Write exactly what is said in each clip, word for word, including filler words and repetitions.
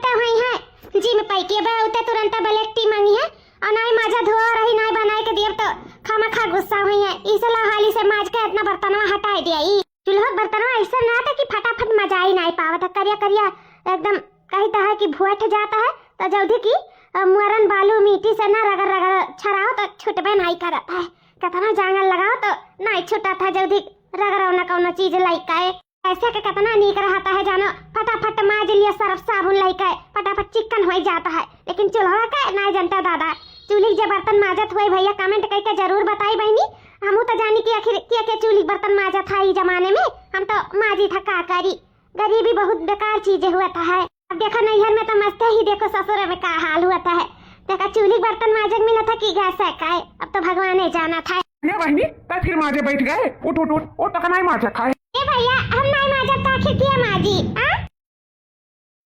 तो हुई है, gym पै के बे उते तुरंत black tea मांगी है, और नाई माजा धोआ रही, नाई बनाए के दियब तो खामखा गुस्सा हुई है। इसे ला हाली से माज के इतना बर्तनवा हटाए दिया। ई चूल्हो के बर्तनवा ऐसा ना था कि फटाफट मजाई नाई पावत है, करिया करिया एकदम कही तो है कि भुअठ जाता है, तो जल्दी की, अ, मुअरन बालू मिट्टी से ना रगड़ रगड़ छड़ाओ तो छुटबे नाई करत है। कितना जांगर लगाओ तो नाई छुटत है, जल्दी रगड़ो ना कौनो चीज लइका है। पैसे के कितना नीक रहता है जानो, फटाफट माज लिया सर्फ साबुन लइका है, फटाफट चिक्कन हो जाता है। लेकिन चूल्हा का नाई जनता दादा, चूल्ही के जे बर्तन माजत हुए भैया comment करके जरूर बताई बहनी। हमू तो जानी कि आखिर के के चूल्ही बर्तन माजत है ई जमाने में, हम तो माजी था का करी। गरीबी बहुत बेकार चीज हुआ था है। अब देखो नैहर में तो मस्ते ही, देखो ससुर में का हाल हुआ था है। देखा चूल्ही बर्तन माजक मिला था कि गैस है का है, अब तो भगवान ही जाना था। ये बहनी, तै फिर माजे बैठ गए, उठ उठ उठ, ओ तक नाई माजक है। ए भैया, हम नाई माजब तो आखिर किया माजी, आ?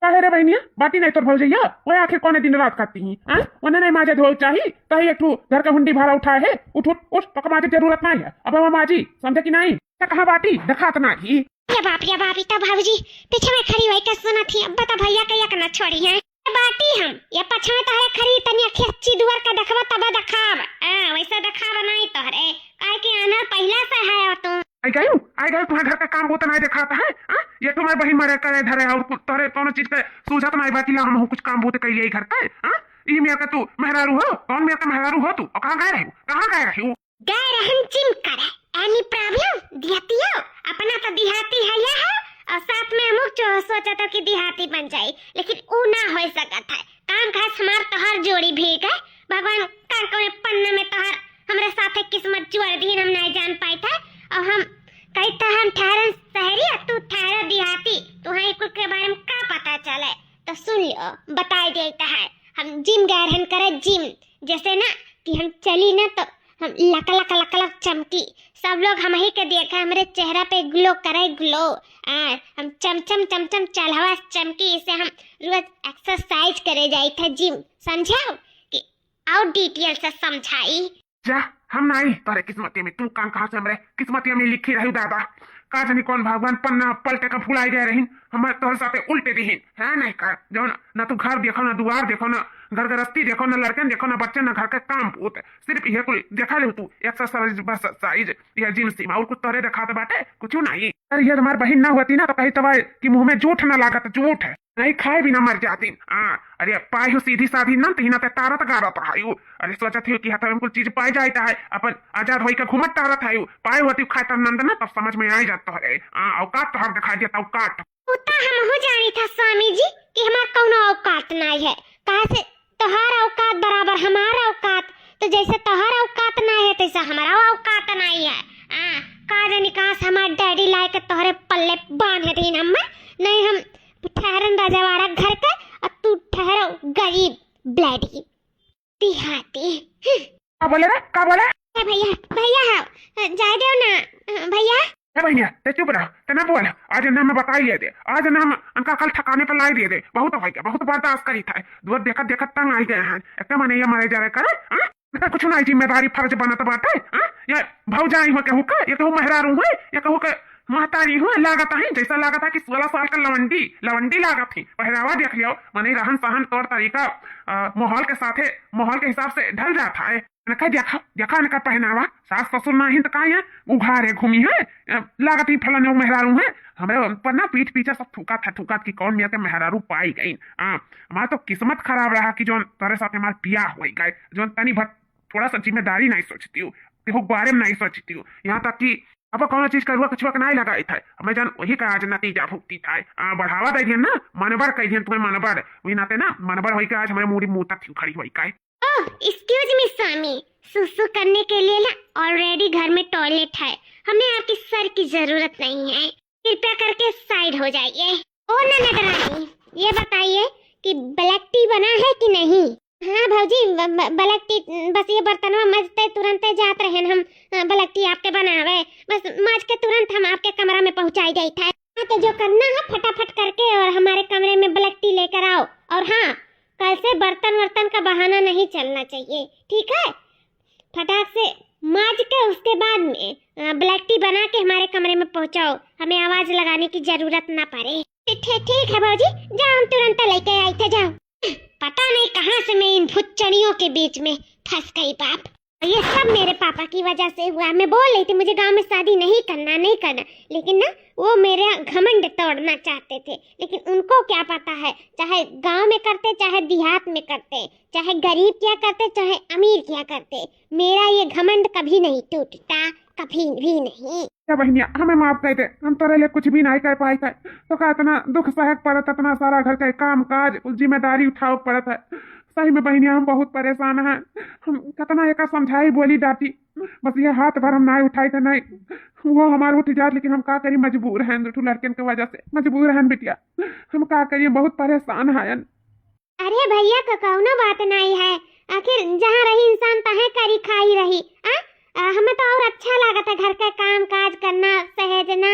काहे रे बहनिया, बाटी नाई तोर भौजैया, वह आखिर कौने दिन रात करती ही, आ? उन्हें नाई माजे धोल चाही, तही एक ठू घर का हुंडी भाड़ा उठाए है, उठ उठ उठ, तक माजे जरूरत नाई है, अब हम माजी, समझे कि नाई? ते कहाँ बाटी? देखात नाही। ये बाप, ये बाप, ई तो भौजी पीछे में खड़ी होई के सुनत ही। अब बता भैया के एक ना छोड़ी है। ये बाटी हम, ये पछवे तहरे खड़ी तनी अखिया चिदुअर के देखबा तब देखाब। आ, वैसे देखाब नहीं तोहरे, काहे कि आनर पहला से है और तू। आई गयू, आई गयू, तुम्हारे घर का काम बहुत नहीं देखाता है। आ? ये तुम्हारे बहिन मरे करे धरे और कु-, तोहरे कोनो चीज के सूझत नहीं बाकी ला हम कुछ काम बहुत कइले घर के। आ? ई मेरे का तू मेहरारू हो, कौन मेरे का मेहरारू हो तू? और कहाँ गए रही? कहाँ गए रही? गए रहन gym करे, any problem? दिहतियो, अपना तो देहाती है यह है, और साथ में अमुक जो सोचा था कि देहाती बन जाए, लेकिन ऊ ना हो सकत है। काम काज हमार तोहार जोड़ी भी गए, भगवान का कोई पन्ना में तोहार हमरे साथे किस्मत जोड़ दी, हम नहीं जान पाए थे। और हम कही था हम ठहरन शहरी, और तू ठहरा देहाती, तुहाई कुल के बारे में का पता चले? तो सुन लियो, बताए देता है, हम gym गए रहन करे, gym। जैसे ना कि हम चली ना तो हम लक लक लक लक चमकी, सब लोग हम ही के देखे, हमरे चेहरा पे glow करे glow। आ, हम चमचम चमचम चलहवा चमकी, इसे हम रोज exercise करे जाई थे gym, समझाओ कि और detail से समझाई। जा, हम नाई तोहरे किस्मतिया में, तू काम कहाँ से हमरे किस्मतिया में लिखी रही दादा। का जानी कौन भगवान पन्ना पलटे का भुलाई गए रहीन, हमारे तोहरे साथे उल्टे दिहीन, है नहीं का? जौन ना तू घर देखो, ना दुआर देखो, ना घर गृहस्थी देखो, ना लड़कन देखो, ना बच्चे, ना घर के काम पूत, सिर्फ यह कुल देखा ले तू, exercise बस size, यह gym sim, और कुछ तोहरे देखात बाटे कुछ नहीं। अरे ये हमार बहिन ना होती ना तो कही तबाय कि मुँह में जूठ ना लागत, जूठ है। नहीं खाए बिना मर जाती। हाँ, अरे पाए हो सीधी साधी ना, तो हिना ते तारत गारत रहायु। अरे सोचत हो कि हाथ में कुल चीज पाए जाता है, अपन आजाद होई के घूमत टहरत है। पाए होती खाए तर नंद ना, तब समझ में आ जात तोहरे। हाँ, औकात तोहर दिखाई देता, औकात। उ त हमहू जानी था स्वामी जी कि हमार कौनो औकात नाई है। काहे से तोहार औकात बराबर हमार औकात, तो जैसे तोहार औकात नाई है, तैसे हमारा औकात नाई है। हाँ, का जानी कहाँ से हमार daddy लाए के तोहरे पल्ले बांध दीन हमें। नहीं हम ठहरन रजवाड़ा घर के, और तू ठहरो गरीब bloody देहाती। हम्म। का बोले रे? का बोले? ए भैया, भैया हाँ, जाए देव ना, भैया। ए भैया, ते चुप रह, ते ना बोल। आज इन्हें हमें बताई दे, आज इन्हें हम उनका कल ठिकाने पर लाई दे दे। बहुत हो गया, बहुत बर्दाश्त करी था। दुआ देखत देखत तंग आई गए हैं। एक तो मने ये मरे जा रहे करे, हाँ? इनका कुछ ना जिम्मेदारी फर्ज बनत बाटे, हाँ? ये भौजाई हो केहू के, ये केहू मेहरारू हुए, ये केहू के महतारी हुए, लागत है, जैसा लागत है कि सोलह साल का लवंडी, लवंडी लागत है। पहरावा देख लियो, मने रहन सहन, तौर तरीका, अ, माहौल के साथे, माहौल के हिसाब से ढल जाता है। इनका देखा, देखा इनका पहनावा, सास ससुर ना ही तो का है, उघारे घूमी है, अ, लागत ही फलाने मेहरारू है। हमरे पर ना पीठ पीछे सब थूकत है, थूकत कि कौन मेरे के मेहरारू पाई गई। हाँ, हमार तो किस्मत खराब रहा कि जौन तोरे साथ हमार बियाह हो गए, जौन तनी भर थोड़ा सा जिम्मेदारी नहीं सोचती हूँ, देखो बारे में नहीं सोचती हूँ। यहाँ तक कि अब कौनो चीज का रुआ कछुआ के नहीं लगाई था, हमें जान वही का आज नतीजा भुगती था। आ, बढ़ावा दे दिया ना, मनबर कह दिया तुम्हें मनबर, वही नाते ना मनबर होई के आज हमारे मूड़ी मूता थी खड़ी होई का। Oh, excuse me स्वामी, सुसु करने के लिए ना already घर में toilet है, हमें आपकी सर की जरूरत नहीं है, कृपया करके side हो जाइए। ओ ननद रानी, ये बताइए कि black tea बना है कि नहीं? हाँ भौजी, ब-, ब-, black tea, बस ये बर्तनवा मजते तुरंते जात रहन हम, अ, black tea आपके बनावे। बस माज के तुरंत हम आपके कमरा में पहुँचाई जाइत है। हाँ, तो जो करना है फटाफट करके और हमारे कमरे में black tea लेकर आओ। और हाँ, कल से बर्तन वर्तन का बहाना नहीं चलना चाहिए, ठीक है? फटाक से माज के उसके बाद में, अ, black tea बना के हमारे कमरे में पहुँचाओ, हमें आवाज लगाने की जरूरत ना पड़े। ठेठ ठीक है भौजी, जाओ, हम तुरंत लेके आई थे, जाओ। पता नहीं कहाँ से मैं इन भुच्चड़ियों के बीच में फंस गई बाप। ये सब मेरे पापा की वजह से हुआ। मैं बोल रही थी मुझे गांव में शादी नहीं करना, नहीं करना, लेकिन ना वो मेरा घमंड तोड़ना चाहते थे। लेकिन उनको क्या पता है, चाहे गांव में करते, चाहे देहात में करते, चाहे गरीब क्या करते, चाहे अमीर क्या करते, मेरा ये घमंड कभी नहीं टूटता, कभी भी नहीं। ए बहिनिया, हमें माफ कइ दे, हम तोरे लिए कुछ भी नाहीं कइ पाइत है। तोका इतना दुख सहक पड़त, इतना सारा घर के काम काज, जिम्मेदारी उठावे पड़त है। सही में बहिनिया, हम बहुत परेशान हैं। हम कितना एका समझाई, बोली, डांटी, बस ये हाथ भर हम नाहीं उठाइत है, नाहीं। वो हमार उठ जात, लेकिन हम का करी, मजबूर हैं, दो ठो लड़कन के वजह से मजबूर हैं बिटिया। हम का करी, बहुत परेशान हैं। अरे भैया, क-, कउनो बात नाहीं है, आखिर जहाँ रही इंसान तहें करी खाई रही। आ? आ, हमें तो और अच्छा लागत है घर का काम काज करना, सहेजना,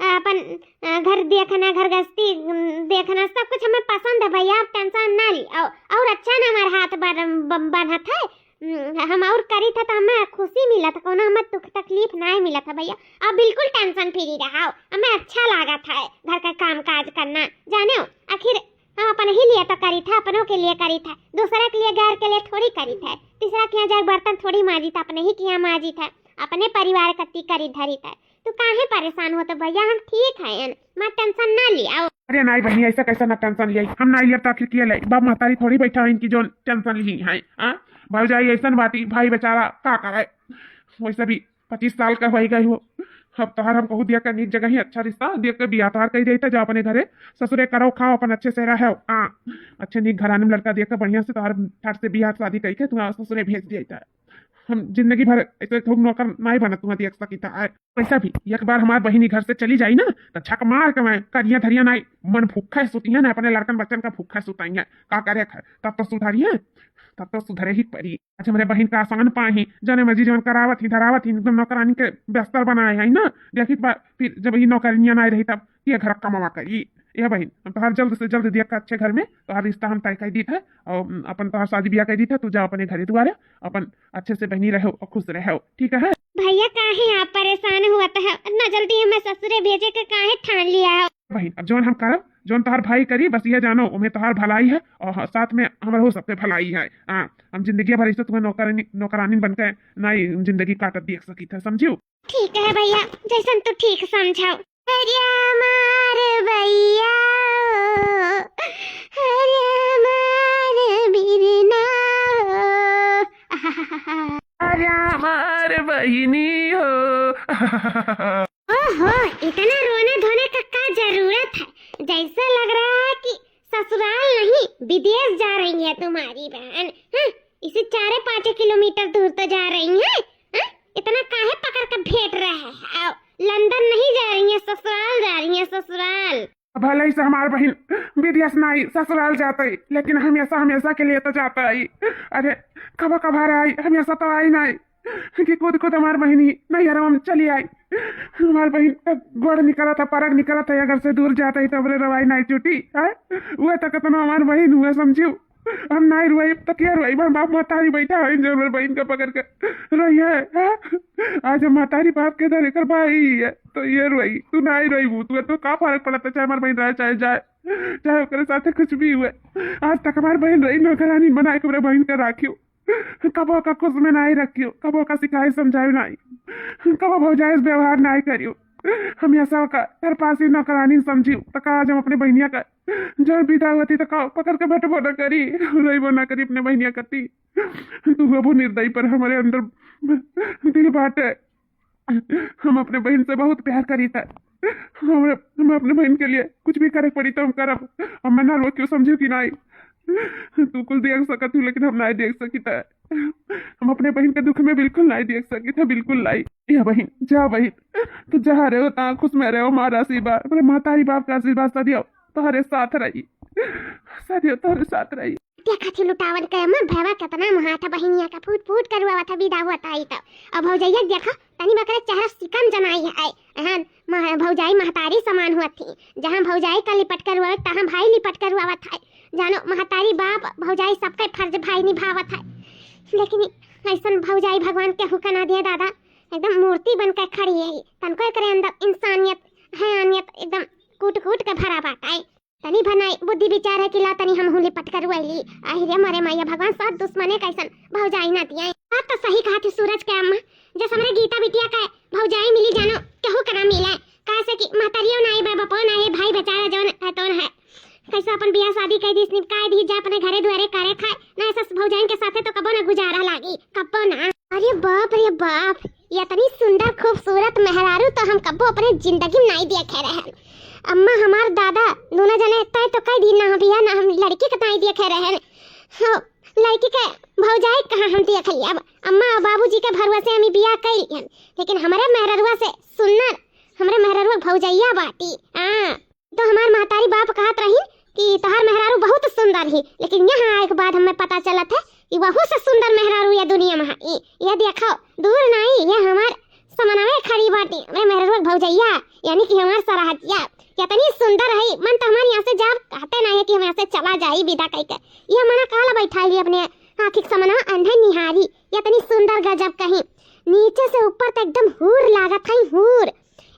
आ, अपन, आ, घर देखना, घर गृहस्थी, उम, देखना, सब कुछ हमें पसंद है भैया, आप tension ना ली। और, और अच्छा ना हमार हाथ बन-, बन-, बनत है, उम, हम और करी था तो हमें खुशी मिलत है, कउनो हमें दुख तकलीफ नाहीं मिलत है भैया। आप बिल्कुल tension free रहो, हमें अच्छा लागत है घर का काम काज करना, जाने हो। आखिर हम अपने ही लिए तो करी था, अपनों के लिए करी था, दूसरे के लिए, गैर के लिए थोड़ी करी था। तीसरा के यहाँ जाके बर्तन थोड़ी मांजी था, अपने ही के यहाँ मांजी था, अपने परिवार कती करी धरी था। तू काहे परेशान होत भैया, हम ठीक हैं, माँ tension ना लिया। अरे नाहीं बहिनी, ऐसा कैसा ना tension लिया, हम नाहीं लिया तो आखिर किया ले, बाप महतारी थोड़ी बैठा है इनकी जो tension ली है। हाँ, भौजाई ऐसन बाटी, भाई बेचारा का करे, वैसे भी पच्चीस साल का होइ गए हो। अब तोहार हम कहू दिया के नीक जगह ही अच्छा रिश्ता दिया के बियाह तोहार कही देता, जाओ अपने घरे, ससुरे करो खाओ, अपन अच्छे से रहो। हाँ, अच्छे नीक घराने में लड़का दिया के बढ़िया से तोहार फट से बियाह शादी कही के तुम्हारा ससुरे भेज दिया था। हम जिंदगी भर ऐसे तुम नौकर नाहीं बना, तुम्हें देख सकी था। वैसा भी एक बार हमार बहिनी घर से चली जाई ना, तो छक मार के मैं करिया धरिया नाहीं, मन भूखा सुती है ना, अपने लड़कन बच्चन का भूखा सुताई है। का करे है, तब तो सुधारी है, तब तो सुधरे ही पड़ी। अच्छा, हमरे बहिन का आसान पाही, जौने मर्जी जौन करावत ही, धरावत ही, एकदम नौकरानी के बिस्तर बनाए है ना। देखी बा, फिर जब ये नौकरानियाँ नाहीं रही, तब ये घर कमावा करी। ये बहिन, हम तोहार जल्द से जल्द दिया के अच्छे घर में तोहार रिश्ता हम तय कर दीत है और अपन तोहार शादी ब्याह कर दीत है। तू जा अपने घरे दुआरे, अपन अच्छे से बहिनी रहो और खुश रहो, ठीक है? भैया, काहे आप परेशान हुआ तो है, इतना जल्दी हमें ससुरे भेजे के काहे ठान लिया है? बहिन, अब जौन हम करब, जौन तोहार भाई करी, बस ये जानो, उमें तोहार भलाई है और हाँ, साथ में हमरो सबके भलाई है। हाँ, हम जिंदगी भर ऐसे तुम्हें नौकरानी, नौकरानी बन के नाहीं जिंदगी काटत देख सकी था, समझियो? ठीक है भैया, जैसन तू ठीक समझाओ। अरे हमार भैया, अरे हमार बिरना हो। अरे हमार बहिनी हो। ओहो, इतना रोने धोने का का जरूरत है? जैसे लग रहा है कि ससुराल नहीं, विदेश जा रही है तुम्हारी बहन। हाँ, इसे चारे पाँचे किलोमीटर दूर तो जा रही है। हाँ? इतना काहे पकड़ के भेंट रहे हो? लंदन नहीं जा रही है, ससुराल जा रही है, ससुराल। भले से हमार बहिन विदेश नाहीं, ससुराल जात ही, लेकिन हमेशा, हमेशा के लिए तो जात ही। अरे, कबो कभार आई, हमेशा तो आई नाहीं। कि खुद, खुद हमार बहिनी नैहरवा में चली आई। हमार बहिन का गोड़ निकलत है, परग निकलत है, अगर से दूर जात ही तो हमरे रोवाई नाहीं छूटी, हैं? उहे तो कतनो हमार बहिन हुए, समझियो। हम नाहीं रोवाई तो क्या रोवाई? हमार बाप महतारी बैठा है, जो हमरे बहिन का पकड़ के रोई है, हैं? आज हम महतारी बाप के दर एकर भाई है, तो ये रोई, तू नाहीं रोई, तू तो का फर्क पड़ता, चाहे हमार बहिन रहे, चाहे जाए, चाहे ओकरे साथे कुछ भी हुए। आज तक हमार बहिन रही, नौकरानी बनाए के हमरे बहिन का राखियो। कबो का खुश में नाहीं रखियो, कबो का सिखाई समझाई नाहीं, कबो भौजाई से व्यवहार नाहीं करियो। हमेशा का तरपासी नौकरानी समझियो, तो का आज हम अपने बहिनिया का जब विदा होती तो का पकड़ के बैठबो ना करी, रोइबो ना करी अपने बहिनिया कती। तू हबो निर्दयी, पर हमरे अंदर दिल बाटे। हम अपने बहिन से बहुत प्यार करी था। हम, हम अपने बहिन के लिए कुछ भी करे पड़ी तो हम करब। हम ना रो क्यों, समझियो कि नाहीं? तू कुल देख सकत हूँ, लेकिन हम नाहीं देख सकी था। हम अपने बहिन के दुख में बिल्कुल नाहीं देख सकी था, बिल्कुल नाहीं। या बहिन, जा बहिन, तू जहाँ रहो, तहाँ खुश में रहो। हमारा आशीर्वाद, अपने महतारी बाप का आशीर्वाद सदियो तोहरे साथ रही, सदियो तोहरे साथ रही। देखा थी लुटावन के, मोर भैया कितना मोहात है बहिनिया का, फूट फूट के रुआवत है, विदा होत आई तो। अब भौजैया देखा, तनी बकरे चेहरा सिकम जनाई है। हाँ, मह-, भौजाई महतारी समान हुआ थी। जहाँ भौजाई का लिपट के रुआवे, तहाँ भाई लिपट के रुआवत है। जानो, महतारी बाप, भौजाई सबके फर्ज भाई निभावत है। लेकिन ऐसन भौजाई भगवान केहू का ना दिए दादा, एकदम मूर्ति बन के खड़ी है। तनको एकरे अंदर इंसानियत, हयानियत एकदम कूट कूट के भरा बाटा है। ई भनाई बुद्धि विचार है कि ला तनी हमहू लिपट कर रोइली। आहि रे मोरे मइया भगवान, सब दुश्मने कइसन भौजाई ना दिया। बात तो सही कहत ही सूरज के अम्मा, जस हमरे गीता बिटिया के भौजाई मिली जानो, केहू के ना मिले। काहे से कि महतरियो नाई बा, बपो नाई, भाई बेचारा जौन है तौन है। कइसे अपन बियाह शादी कइ दीस, निपटाइ दीस जा अपने घरे दुआरे करे खाए। ना ऐसा भौजाइन के साथे तो कबो ना गुजारा लागी, कबो ना। अरे बाप रे बाप, इतनी सुंदर खूबसूरत मेहरारू तो हम कबो अपने जिंदगी में नाई देखे रहन। अम्मा हमार दादा दोनों जने तय तो कइ दी ना हम बियाह, ना हम लड़की के नाई देखे रहन। हो, लड़की के भौजाई कहाँ हम देख लिया। अब अम्मा और बाबूजी के भरोसे हम ई बियाह कइ लियन, लेकिन हमरे मेहररुआ से सुंदर हमरे मेहररुआ के भौजैया बाटी। हाँ, तो हमार महतारी बाप कहत रही कि तोहार मेहरारू बहुत सुंदर ही, लेकिन यहाँ आए के बाद हमें पता चलत है कि वहू से सुंदर मेहरारू या दुनिया में है। ई, ये देखो, दूर नाई, ये हमार समनवे खड़ी बाटी, हमरे मेहररुआ के भौजैया, यानी कि हमार सरहजिया। इतनी सुंदर है, मन तो हमार यहाँ से जाब कहते ना है कि हम यहाँ से चला जाई विदा कइके। ये मना काला बैठा ली अपने आँखी के समनवा अंधे निहारी, इतनी सुंदर गजब कहीं, नीचे से ऊपर तक एकदम हूर लागत है, हूर।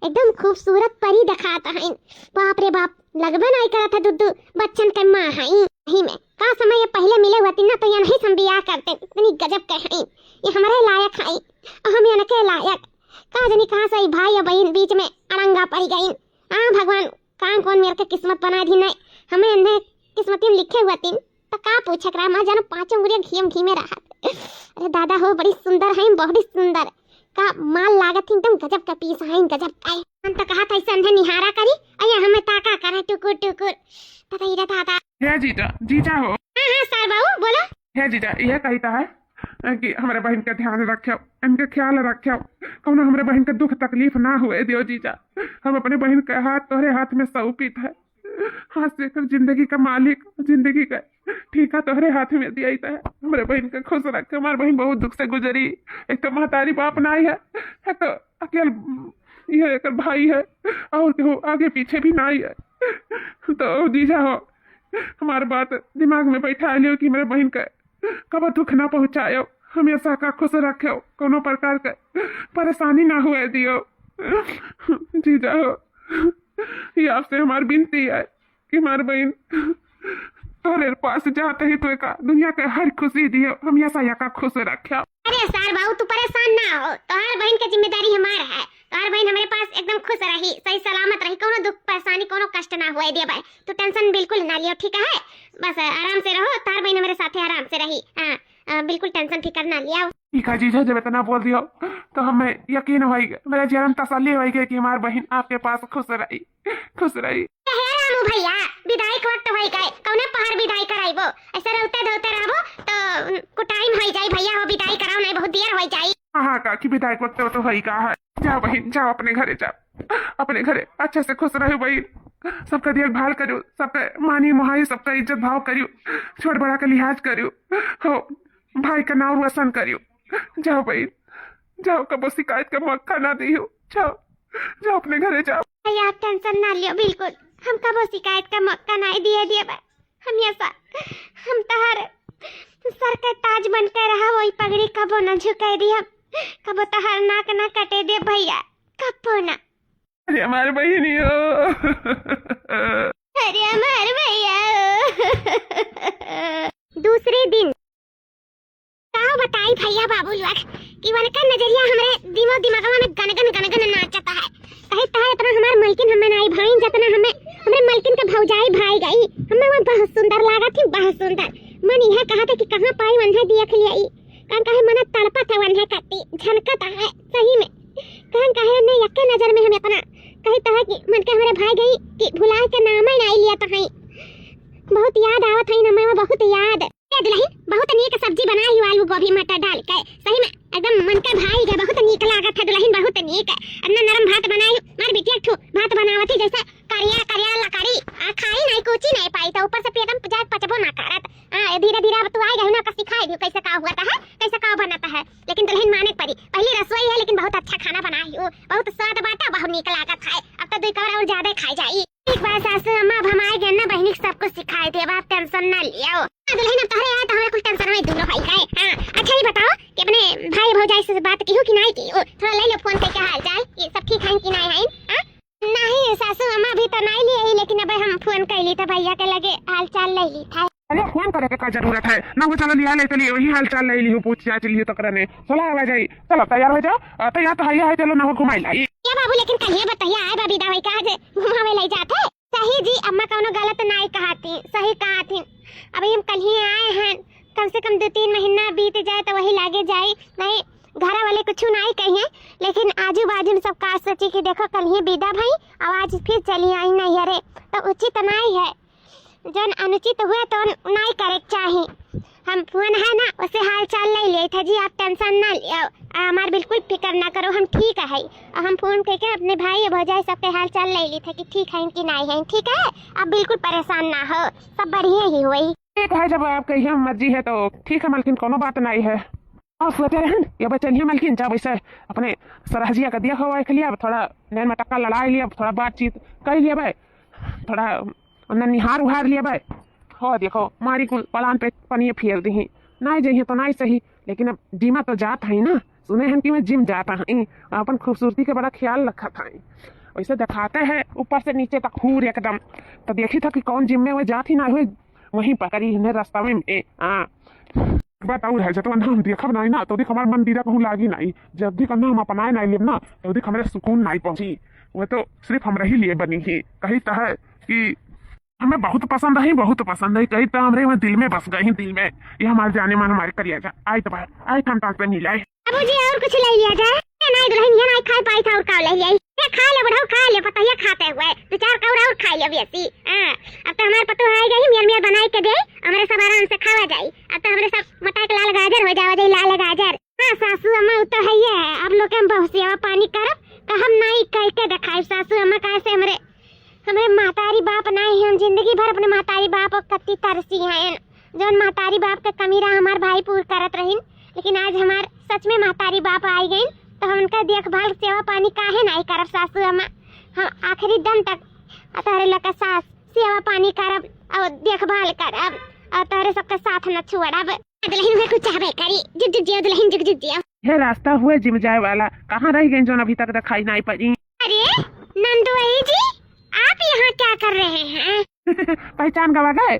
एकदम खूबसूरत परी देखात हईन। बाप रे बाप, लगबे नाई करत है दुद्दू बच्चन के माँ हईं। सही में, का समय ये पहिले मिले होती ना तो यनही से हम बियाह करते। इतनी गजब के हईं, ये हमरे लायक हईं और हम यनके लायक। का जनी कहाँ से ई भाई और बहिन बीच में अड़ंगा पड़ी गईन। हाँ भगवान, कहाँ कौन मेर के किस्मत बनाइ दी नहीं, हमें अंधे किस्मतिन लिखे होतीन। त का पूछे करा, मैं जानो पाँचों उंगलियां घी में घी में रहत। अरे दादा हो, बड़ी सुंदर है, बहुत सुंदर। का माल लागत है, एकदम गजब का पीस है, गजब का। हम तो कहत है संधे निहारा करी, अये हमें ताका करे टुकुर टुकुर। पता ही रहता था। हे जीजा, जीजा हो। हाँ, हाँ, सार बाबू, बोलो। हे जीजा, यह कहता है कि हमरे बहिन का ध्यान रख्यो, इनके ख्याल रख्यो, कौनो हमरे बहिन का दुख तकलीफ ना हुए दियो जीजा। हम अपने बहिन का हाथ तोहरे हाथ में सौंपित है। हाँ, से एकर जिंदगी का मालिक, जिंदगी का ठीका तोहरे हाथ में दिया ही तो है। हमरे बहिन के खुश रख, हमार बहिन बहुत दुख से गुजरी। एक तो महतारी बाप नाई है, एक तो अकेल ये एकर भाई है, और केहू आगे पीछे भी नाई है। तो जीजा हो, हमार बात दिमाग में बैठा लियो कि हमरे बहिन के कबो दुख ना पहुँचायो, हमेशा का खुश रख्यो, कोनो प्रकार के परेशानी ना हुए दियो। जीजा हो, ये आपसे हमार विनती है कि हमार बहिन तोहरे पास जाते ही तो एका दुनिया के हर खुशी दियो, हमेशा यका खुश रख्यो। अरे सार बाबू, तू परेशान ना हो, तोहार बहिन के जिम्मेदारी हमार है। तोहार बहिन हमरे पास एकदम खुश रही, सही सलामत रही, कोनो दुख परेशानी, कोनो कष्ट ना हुए दियो भाई। तू tension बिल्कुल ना लियो, ठीक है? बस आराम से रहो, तोहार बहिन हमरे साथे आराम से रही। हाँ, अ, बिल्कुल tension फिकर ना लियो। ठीक है जीजा, जब इतना बोल दियो तो हमें यकीन होई गए, मेरे जियरा में तसल्ली होई गए कि हमार बहिन आपके पास खुश रही, खुश रही। हे रामू भैया, विदाई के वक्त होई गए, कौने पहर विदाई कराइबो? ऐसे रोते धोते रहबो तो कुटाइम होई जाई भैया हो, विदाई कराओ, नहीं बहुत देर होई जाई। हाँ, हाँ काकी, विदाई के वक्त तो होई गा है। जाओ बहिन, जाओ अपने घरे जाओ, अपने घरे अच्छे से खुश रहो बहिन। सबका देखभाल करियो, सबका मानी मोहाई, सबका इज्जत भाव करियो, छोट बड़ा का लिहाज करियो। हो, भाई का नाम रोशन करियो। जाओ बहिन, जाओ, कबो शिकायत का मौका ना दियो। जाओ, जाओ अपने घरे जाओ। भैया आप tension ना लियो बिल्कुल, हम कबो शिकायत का मौका ना दिए दिए बा। हमेशा हम तोहार सर के ताज बन के रहा, वही पगड़ी कबो ना झुकाए दी हम, कबो तोहार नाक ना कटे दे भैया, कबो ना। अरे हमार बहिनी हो। अरे हमार भैया हो। दूसरे दिन। का बताई भैया बाबू लोग कि उनका नजरिया हमरे दिलो दिमागवा में गनगन गनगन नाचता है। कहे तोहार इतना हमार मलकिन हमें नाई भाई, जतना हमें हमरे मलकिन के भौजाई भाई गई, हमें वो बहुत सुंदर लागत ही, बहुत सुंदर। मन यह कहत है कि कहाँ पाई वन्हे देख लिया ई। कहन कहे मन तड़पत है वन्हे कत्ती, झनकत है सही में। कहन कहे ने यके नजर में हम इतना कहे तोहे कि मन के हमरे भाई गई कि भुलाए के नाम ही नाई लिया तो है। बहुत याद आवत है ना, मैं बहुत याद। ए दुल्हन, बहुत नीक सब्जी बनाई हो आलू गोभी मटर डाल के, सही में एकदम मन के भाई गए, बहुत नीक लागत है दुल्हन, बहुत नीक। इतना नरम भात बनाई, मार बिटिया एक ठो भात बनावत ही जैसे करिया करिया लकड़ी, आ खाई नहीं, कोची नहीं पाई, तो ऊपर से एकदम जाए पचबो ना करत। हाँ, धीरे धीरे अब तू आई गई ना, का सिखाई दियो कैसे का हुआ है, कैसे का बनता है। लेकिन दुल्हन माने के पड़ी, पहली रसोई है लेकिन बहुत अच्छा खाना बनाई हो, बहुत स्वाद बाटा, बहुत नीक लागत है। अब तो दुई कवर और ज्यादा खाई जाई। ठीक बा सासू अम्मा, अब हम आए गए ना बहिनी, सब कुछ सिखाई देब, आप tension ना लियो। हाँ दुल्हन, अब तोहरे आए तो हमारे कुल tension में दूर हो गए। हाँ, अच्छा ही बताओ कि अपने भाई भौजाई से बात की हो कि नहीं की हो, थोड़ा ले लो फोन पे, क्या हाल चाल, ये सब ठीक है कि नहीं है? हाँ, नहीं सासू अम्मा, अभी तो नहीं लिए ही, लेकिन अब हम फोन कैली तो भैया के लगे हाल चाल ले ली था। अरे फोन करे के का जरूरत है, ना वो चलो लिया ले चलिए, वही हाल चाल ले लियो, पूछ जांच लियो तकरा ने। चलो आवा जाई, चलो तैयार हो जाओ। आ, तैयार तो है, है, चलो ना वो घुमाई लाई। ये बाबू, लेकिन कहिए बताइए, आए बाबी दवाई कहाँ जे घुमावे ले जाते? सही जी अम्मा, कौनो गलत नाई कहा थी, सही कहा थी। अभी हम कल ही आए हैं, कम से कम दो तीन महीना बीत जाए तो वही लागे जाई। नहीं, घर वाले कुछ नाई कहिए, लेकिन आजू बाजू में सब का सोची कि देखो कल ही विदा भई, अब आज फिर चली आई नैहरे, तो उचित नाई है। जौन अनुचित हुए तो नाई करे के चाही। हम फोन है ना, उसे हाल चाल ले लिए थे जी, आप टेंशन ना लियो, आ, हमार बिल्कुल फिक्र ना करो, हम ठीक है। और हम फोन करके अपने भाई भौजाई सबके हाल चाल ले ली थे कि ठीक है कि नहीं है, ठीक है, आप बिल्कुल परेशान ना हो, सब बढ़िया ही होई। ठीक है, जब आपके ये मर्जी है तो ठीक है मलकिन, कोनो बात नहीं है। और सोचे रहन, ये बचलिए मलकिन, जब ऐसे अपने सरहजिया का दिया हुआ है, अब थोड़ा नैन मटक्का लड़ाई लिया, थोड़ा बातचीत कर लिया भाई, थोड़ा उन्हें निहार उहार लिया भाई। हो देखो, मारी कुल पलान पे पनिया फेर दी। नाई जइहे तो नाई सही, लेकिन अब जिमा तो जात है ना, सुने हैं कि मैं जिम जाता है, अपन खूबसूरती के बड़ा ख्याल रखत है। वैसे दिखाते हैं ऊपर से नीचे तक हूर एकदम, तो देखी था कि कौन जिम में वो जात ही ना हुए, वहीं पकड़ी इन्हें रास्ता में। हाँ, बात और है, जतवन हम देखब नहीं ना, तो देख हमार मन दीदा कहूँ लागी नहीं। जब देख ना हम अपनाए नहीं लेब ना, तो देख हमरे सुकून नहीं पहुँची। वो तो सिर्फ हमरे ही लिए बनी ही। कही तो है कि हमें बहुत पसंद है, बहुत पसंद है, कही तो हमरे वहाँ दिल में बस गई, दिल में। ये हमारे जाने मन, हमारे करिया जा। आई तो बाहर, आई तो हम ताक पे मिला है। बाबूजी, और कुछ ले लिया जाए? ए, नहीं दुल्हन, ये नहीं खाए पाई था, और का ले लिया? ए, खा ले बुढ़ऊ, खा ले, पतोहिया खाते हुए। दो चार कौर और खा ले बेसी। हाँ, अब तो हमारे पतोह आए गई, मियर मियर बनाई के दे, हमरे सब आराम से खावा जाई। अब तो हमरे सब मोटा के लाल गाजर हो जावा जाई, लाल गाजर। हाँ सासू अम्मा, वो तो है ही है। आप लोग के हम बहुत सेवा पानी करब, कहब नहीं कह के दिखाई सासू अम्मा, काहे से हमरे हमरे महतारी बाप नाई हैं, हम जिंदगी भर अपने महतारी बाप और कत्ती तरसी हैं। जौन महतारी बाप के कमी रहा हमार भाई पूर करत रहिन, लेकिन आज हमार सच में महतारी बाप आई गइन, तो हम उनका देखभाल सेवा पानी काहे नाई करब सासू अम्मा? हम आखिरी दम तक तोहरे लोग का सास सेवा पानी करब और देखभाल करब और तोहरे सबके साथ न छोड़ब। दुल्हन हुए कुछ चाहबे करी, जुग जुग जियो दुल्हन, जुग जुग जियो। ये रास्ता हुए जिम जाए वाला, कहाँ रह गई जौन अभी तक दिखाई नाई पड़ी? अरे नंदोई जी, आप यहाँ क्या कर रहे हैं? पहचान गवा गए?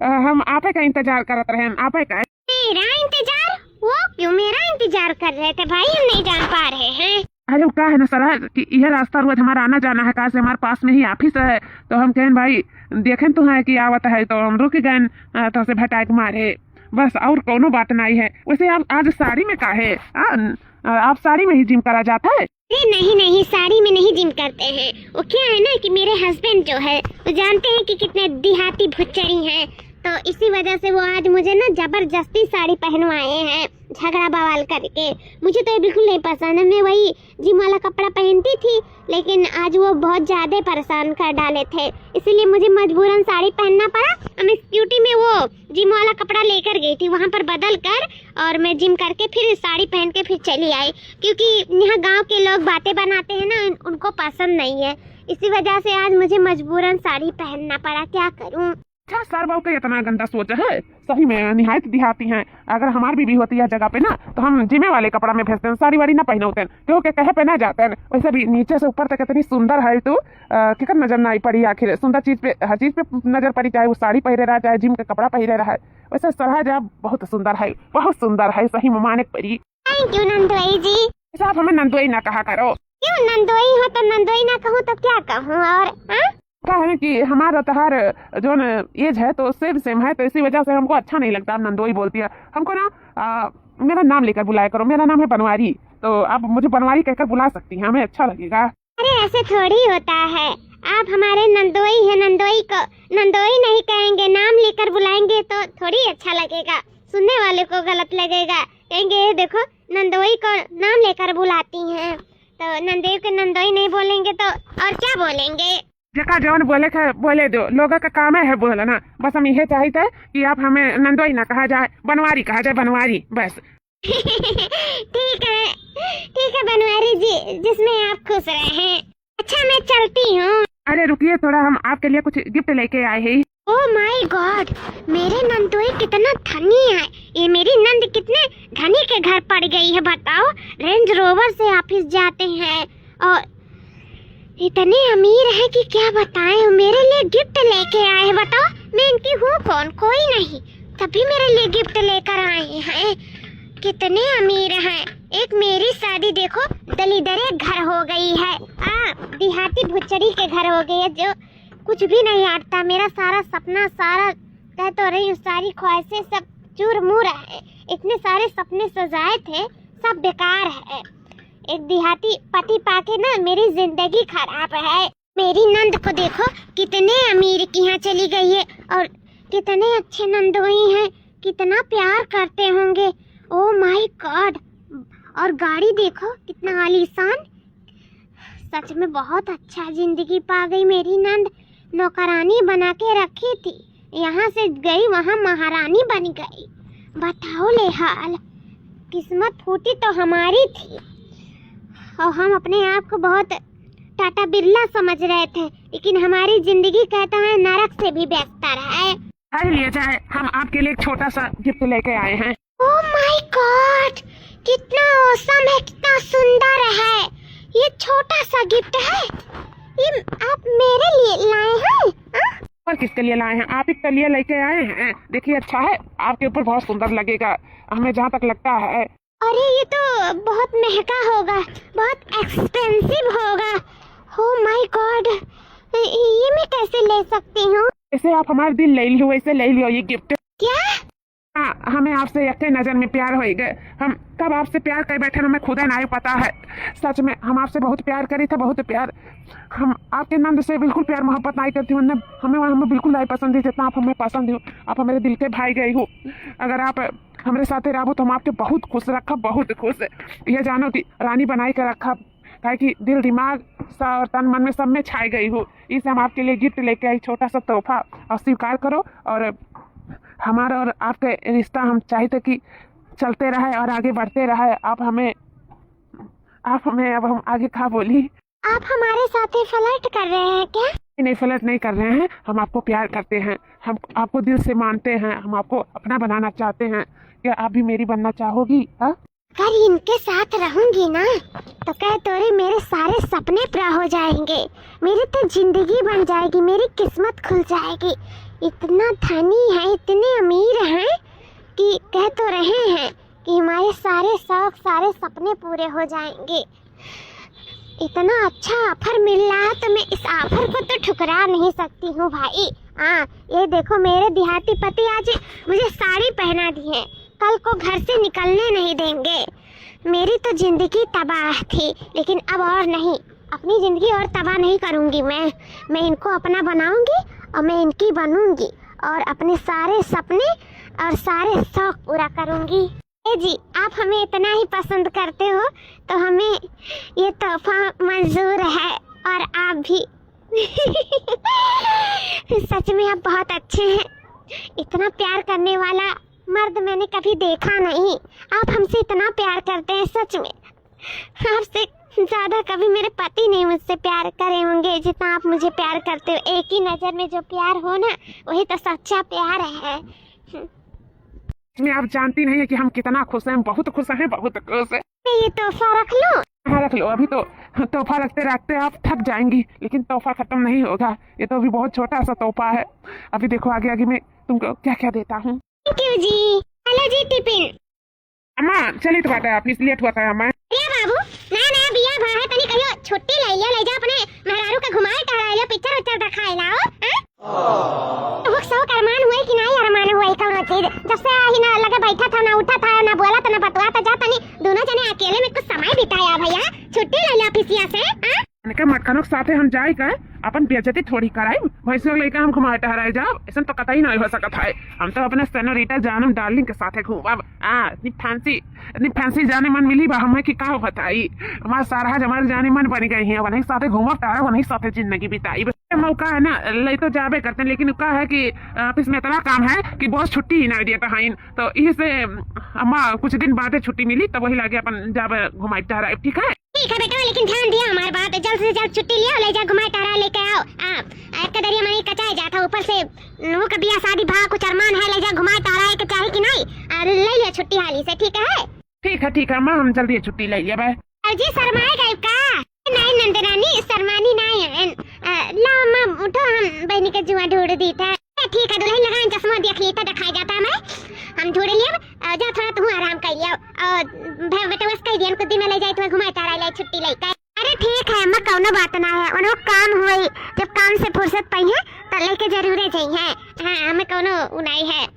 अ, हम आपे का इंतजार करत रहे, आपे का। मेरा इंतजार? वो क्यों मेरा इंतजार कर रहे थे भाई, हम नहीं जान पा रहे हैं। अरे वो का है ना सर, कि यह रास्ता रोज हमारा आना जाना है, कहाँ से हमारे पास में ही ऑफिस है, तो हम कहें भाई देखें तो है कि आवत है, तो हम रुक गए, अ, तो से भटाक मारे, बस और कोनो बात नहीं है। वैसे आप आज साड़ी में का है? आ, न-, आ, आप साड़ी में ही जिम करा जाता है? अरे नहीं नहीं, साड़ी में नहीं जिम करते हैं। वो क्या है ना कि मेरे हस्बैंड जो है, वो जानते हैं कि कितने देहाती भुच्चरी हैं, तो इसी वजह से वो आज मुझे ना जबरदस्ती साड़ी पहनवाए हैं, झगड़ा बवाल करके। मुझे तो ये बिल्कुल नहीं पसंद है, मैं वही जिम वाला कपड़ा पहनती थी, लेकिन आज वो बहुत ज्यादा परेशान कर डाले थे, इसीलिए मुझे मजबूरन साड़ी पहनना पड़ा। हम स्कूटी में वो जिम वाला कपड़ा लेकर गई थी, वहाँ पर बदल कर और मैं जिम करके फिर साड़ी पहन के फिर चली आई, क्योंकि यहाँ गांव के लोग बातें बनाते हैं ना, उन-, उनको पसंद नहीं है, इसी वजह से आज मुझे मजबूरन साड़ी पहनना पड़ा। क्या करूँ? अच्छा, सर बहू के इतना गंदा सोच है, सही में निहायत देहाती हैं। अगर हमार बीबी होती है जगह पे ना, तो हम जिमे वाले कपड़ा में भेजते हैं, साड़ी वाड़ी ना पहनते हैं, क्योंकि कहे पे ना जाते हैं। वैसे भी नीचे से ऊपर तक इतनी सुंदर है तू, अ, केकर नजर ना आई पड़ी आखिर? सुंदर चीज पे, हर चीज पे नजर पड़ी, चाहे वो साड़ी पहरे रहा, चाहे जिम के कपड़ा पहरे रहा। वैसे सरहा जा बहुत सुंदर है, बहुत सुंदर है, सही में माने के पड़ी। Thank you नंदोई जी। वैसे आप हमें नंदोई ना कहा करो। क्यों नंदोई हो तो नंदोई ना कहूँ तो क्या कहूँ और, हाँ? क्या है ना कि हमारा तोहार जौन एज है तो सेम सेम है, तो इसी वजह से हमको अच्छा नहीं लगता आप नंदोई बोलती है। हमको ना, आ, मेरा नाम लेकर बुलाया करो, मेरा नाम है बनवारी, तो आप मुझे बनवारी कहकर बुला सकती हैं, हमें अच्छा लगेगा। अरे ऐसे थोड़ी होता है, आप हमारे नंदोई है, नंदोई को नंदोई नहीं कहेंगे, नाम लेकर बुलाएंगे तो थोड़ी अच्छा लगेगा, सुनने वाले को गलत लगेगा, कहेंगे ये देखो नंदोई को नाम लेकर बुलाती हैं, तो नंदोई को नंदोई नहीं बोलेंगे तो और क्या बोलेंगे? जेका जौन बोले के बोले दो, लोगों का काम है बोलना। बस हम यह चाहित है कि आप हमें नंदोई ना कहा जाए, बनवारी कहा जाए, बनवारी, बस। ठीक है, ठीक है बनवारी जी, जिसमें आप खुश रहें। अच्छा, मैं चलती हूँ। अरे रुकिए थोड़ा, हम आपके लिए कुछ गिफ्ट लेके आए हैं। Oh my God, मेरे नंदोई कितना धनी है। ये मेरी नंद कितने धनी के घर पड़ गई है, बताओ। रेंज रोवर से ऑफिस जाते हैं और इतने अमीर हैं कि क्या बताएं, मेरे लिए गिफ्ट लेके आए हैं। बताओ, मैं इनकी हूँ कौन? कोई नहीं, तब भी मेरे लिए गिफ्ट लेकर आए हैं। कितने अमीर हैं। एक मेरी शादी देखो, दलिदरे घर हो गई है। आ, देहाती भुच्चड़ी के घर हो गई है, जो कुछ भी नहीं आता। मेरा सारा सपना, सारा, कह तो रही हूँ, सारी ख्वाहिशें सब चूर-मूर है। इतने सारे सपने सजाए थे, सब बेकार है। एक देहाती पति पाके ना मेरी जिंदगी खराब है। मेरी नंद को देखो, कितने अमीर के यहाँ चली गई है और कितने अच्छे नंदोई हैं, कितना प्यार करते होंगे। Oh my God! और गाड़ी देखो, कितना आलीशान। सच में बहुत अच्छा जिंदगी पा गई मेरी नंद। नौकरानी बना के रखी थी, यहाँ से गई वहाँ महारानी बन गई। बताओ ले हाल, किस्मत फूटी तो हमारी थी। और हम अपने आप को बहुत टाटा बिरला समझ रहे थे, लेकिन हमारी जिंदगी कहता है नरक से भी बेहतर है। अरे लिए जाए, हम आपके लिए एक छोटा सा गिफ्ट लेके आए हैं। Oh my God, कितना औसम है, कितना सुंदर है। ये छोटा सा गिफ्ट है, ये आप मेरे लिए लाए हैं? हाँ? और किसके लिए लाए हैं? आप ही के लिए लेके आए हैं। देखिए, अच्छा है, आपके ऊपर बहुत सुंदर लगेगा, हमें जहाँ तक लगता है। अरे, ये तो बहुत महंगा होगा, बहुत एक्सपेंसिव होगा। Oh my God, ये मैं कैसे ले सकती हूँ? जैसे आप हमारा दिल ले लियो, वैसे ले लियो ये गिफ्ट। क्या? हाँ, हमें आपसे यक्के नजर में प्यार होइ गए। हम कब आपसे प्यार कर बैठे, हमें खुदे नाहीं पता है। सच में, हम आपसे बहुत प्यार करी थे, बहुत प्यार। हम आपके नंद से बिल्कुल प्यार मोहब्बत नाहीं करती हूँ। हमें, हमें बिल्कुल नाहीं पसंद है, जितना आप हमें पसंद हो। आप हमारे दिल के भाई गई हो। अगर आप हमरे साथे रहबो तो हम आपके बहुत खुश रखब, बहुत खुश। ये जानो कि रानी बनाई के रखब, काहे कि दिल, दिमाग, सा और तन मन में सब में छाई गई हो। इसे हम आपके लिए गिफ्ट लेके आई, छोटा सा तोहफा, और स्वीकार करो। और हमारा और आपके रिश्ता हम चाहित कि चलते रहे और आगे बढ़ते रहे। आप हमें, आप हमें, अब हम आगे का बोली? आप हमारे साथे फ्लर्ट कर रहे हैं क्या? नहीं, नहीं, फ्लर्ट नहीं कर रहे हैं, हम आपको प्यार करते हैं, हम आपको दिल से मानते हैं, हम आपको अपना बनाना चाहते हैं। क्या आप भी मेरी बनना चाहोगी? हाँ? अगर इनके साथ रहूंगी ना, तो कह तोरे मेरे सारे सपने पूरा हो जाएंगे, मेरी तो जिंदगी बन जाएगी, मेरी किस्मत खुल जाएगी। इतना धनी है, इतने अमीर हैं कि कह तो रहे हैं कि हमारे सारे शौक, सारे सपने पूरे हो जाएंगे। इतना अच्छा ऑफर मिल रहा है तो मैं इस ऑफर को तो ठुकरा नहीं सकती हूँ भाई। हाँ, ये देखो, मेरे देहाती पति आज मुझे साड़ी पहना दिए, कल को घर से निकलने नहीं देंगे। मेरी तो जिंदगी तबाह थी, लेकिन अब और नहीं, अपनी जिंदगी और तबाह नहीं करूंगी मैं। मैं इनको अपना बनाऊंगी और मैं इनकी बनूंगी और अपने सारे सपने और सारे शौक पूरा करूंगी। ए जी, आप हमें इतना ही पसंद करते हो तो हमें ये तोहफा मंजूर है, और आप भी। सच में आप बहुत अच्छे हैं, इतना प्यार करने वाला मर्द मैंने कभी देखा नहीं। आप हमसे इतना प्यार करते हैं, सच में। आपसे ज्यादा कभी मेरे पति नहीं मुझसे प्यार करे होंगे जितना आप मुझे प्यार करते हो। एक ही नजर में जो प्यार हो ना, वही तो सच्चा प्यार है। इसमें आप जानती नहीं है कि हम कितना खुश हैं, बहुत खुश हैं, बहुत खुश हैं। ये तोहफा रख लो। हाँ, रख लो। अभी तो तोहफा रखते रखते आप थक जाएंगी, लेकिन तोहफा खत्म नहीं होगा। ये तो अभी बहुत छोटा सा तोहफा है। अभी देखो, आगे आगे मैं तुमको क्या क्या देता हूँ। Thank you जी। हेलो जी टिफिन। अम्मा, चलित बाटे, ऑफिस लेट होत है अम्मा। ए बाबू, नया नया बियाह भा है, तनी कहियो छुट्टी ले लिया, ले जा अपने मेहरारू के घुमाए टहराए लो, पिक्चर उच्चर दिखाए लाओ, हैं? हुक सो अरमान हुए कि नहीं अरमान हुए कौनो चीज? जब से आही ना लगे बैठा था, ना उठा था, ना बोला था, ना बतवा था, जा तनी दोनों जने अकेले में कुछ समय बिताया भैया, छुट्टी ले लिया ऑफिसिया से, हाँ? इनके मटकनों के साथे हम जाए का, अपन बेइज्जती थोड़ी कराई, भैंसों लेके हम घुमाए टहराए जाब, ऐसा तो कतई नहीं हो सकत है। हम तो अपने सेनोरिटा जानम डार्लिंग के साथे घूमब। हाँ, इतनी फैंसी, इतनी फैंसी जाने मन मिली बा हमें कि का बताई। हमार सारा हमारे जाने मन बन गई है, वही साथे घूमब टहरब, वही साथे जिंदगी बिताई। मौका है ना, ले तो जाबे करते हैं, लेकिन का है कि ऑफिस में इतना काम है कि बॉस छुट्टी ही नहीं देता है। तो इसे अम्मा कुछ दिन बाद छुट्टी मिली, तो वही लागे अपन जाबे घुमाई टहराई, ठीक है? ठीक है बेटा, लेकिन ध्यान दिया हमार बात, जल्द से जल्द छुट्टी लिया, ले जा घुमाए टहराए लेके आओ। आ, एक कदरिया माई कचाए जाता, ऊपर से वो का बियाह शादी भा कुछ अरमान है, ले जा घुमाए टहराए के चाहे कि नहीं? आ, ले लिया छुट्टी हाली से, ठीक है? ठीक है, ठीक है अम्मा, हम जल्दी छुट्टी ले लिया बे। सर जी शर्माए गए का? नाई नंदरानी, शर्मानी नाई है। अ, लाओ अम्मा, उठो, हम बहिनी के जुआ ढूँढ़ दीत है। ए, ठीक है दुलहिन, लगाइन चश्मा, देख ली तो देखाई जाता है हमें। हम ढूँढ़ लियब, अ, जा थोड़ा तुहूँ आराम कइ लियो। अउर भे-, बेटवा से कहि दियन, कुछ दिन में लइ जाई, तुहैं घुमाई टहराई लाई, छुट्टी लइके। अरे ठीक है अम्मा, कउनो बात ना है, उन्हों काम होई, जब काम से फुर्सत पइहैं, त लइके जरूरे जइहैं। हाँ, हमें कउनो उ नाई है।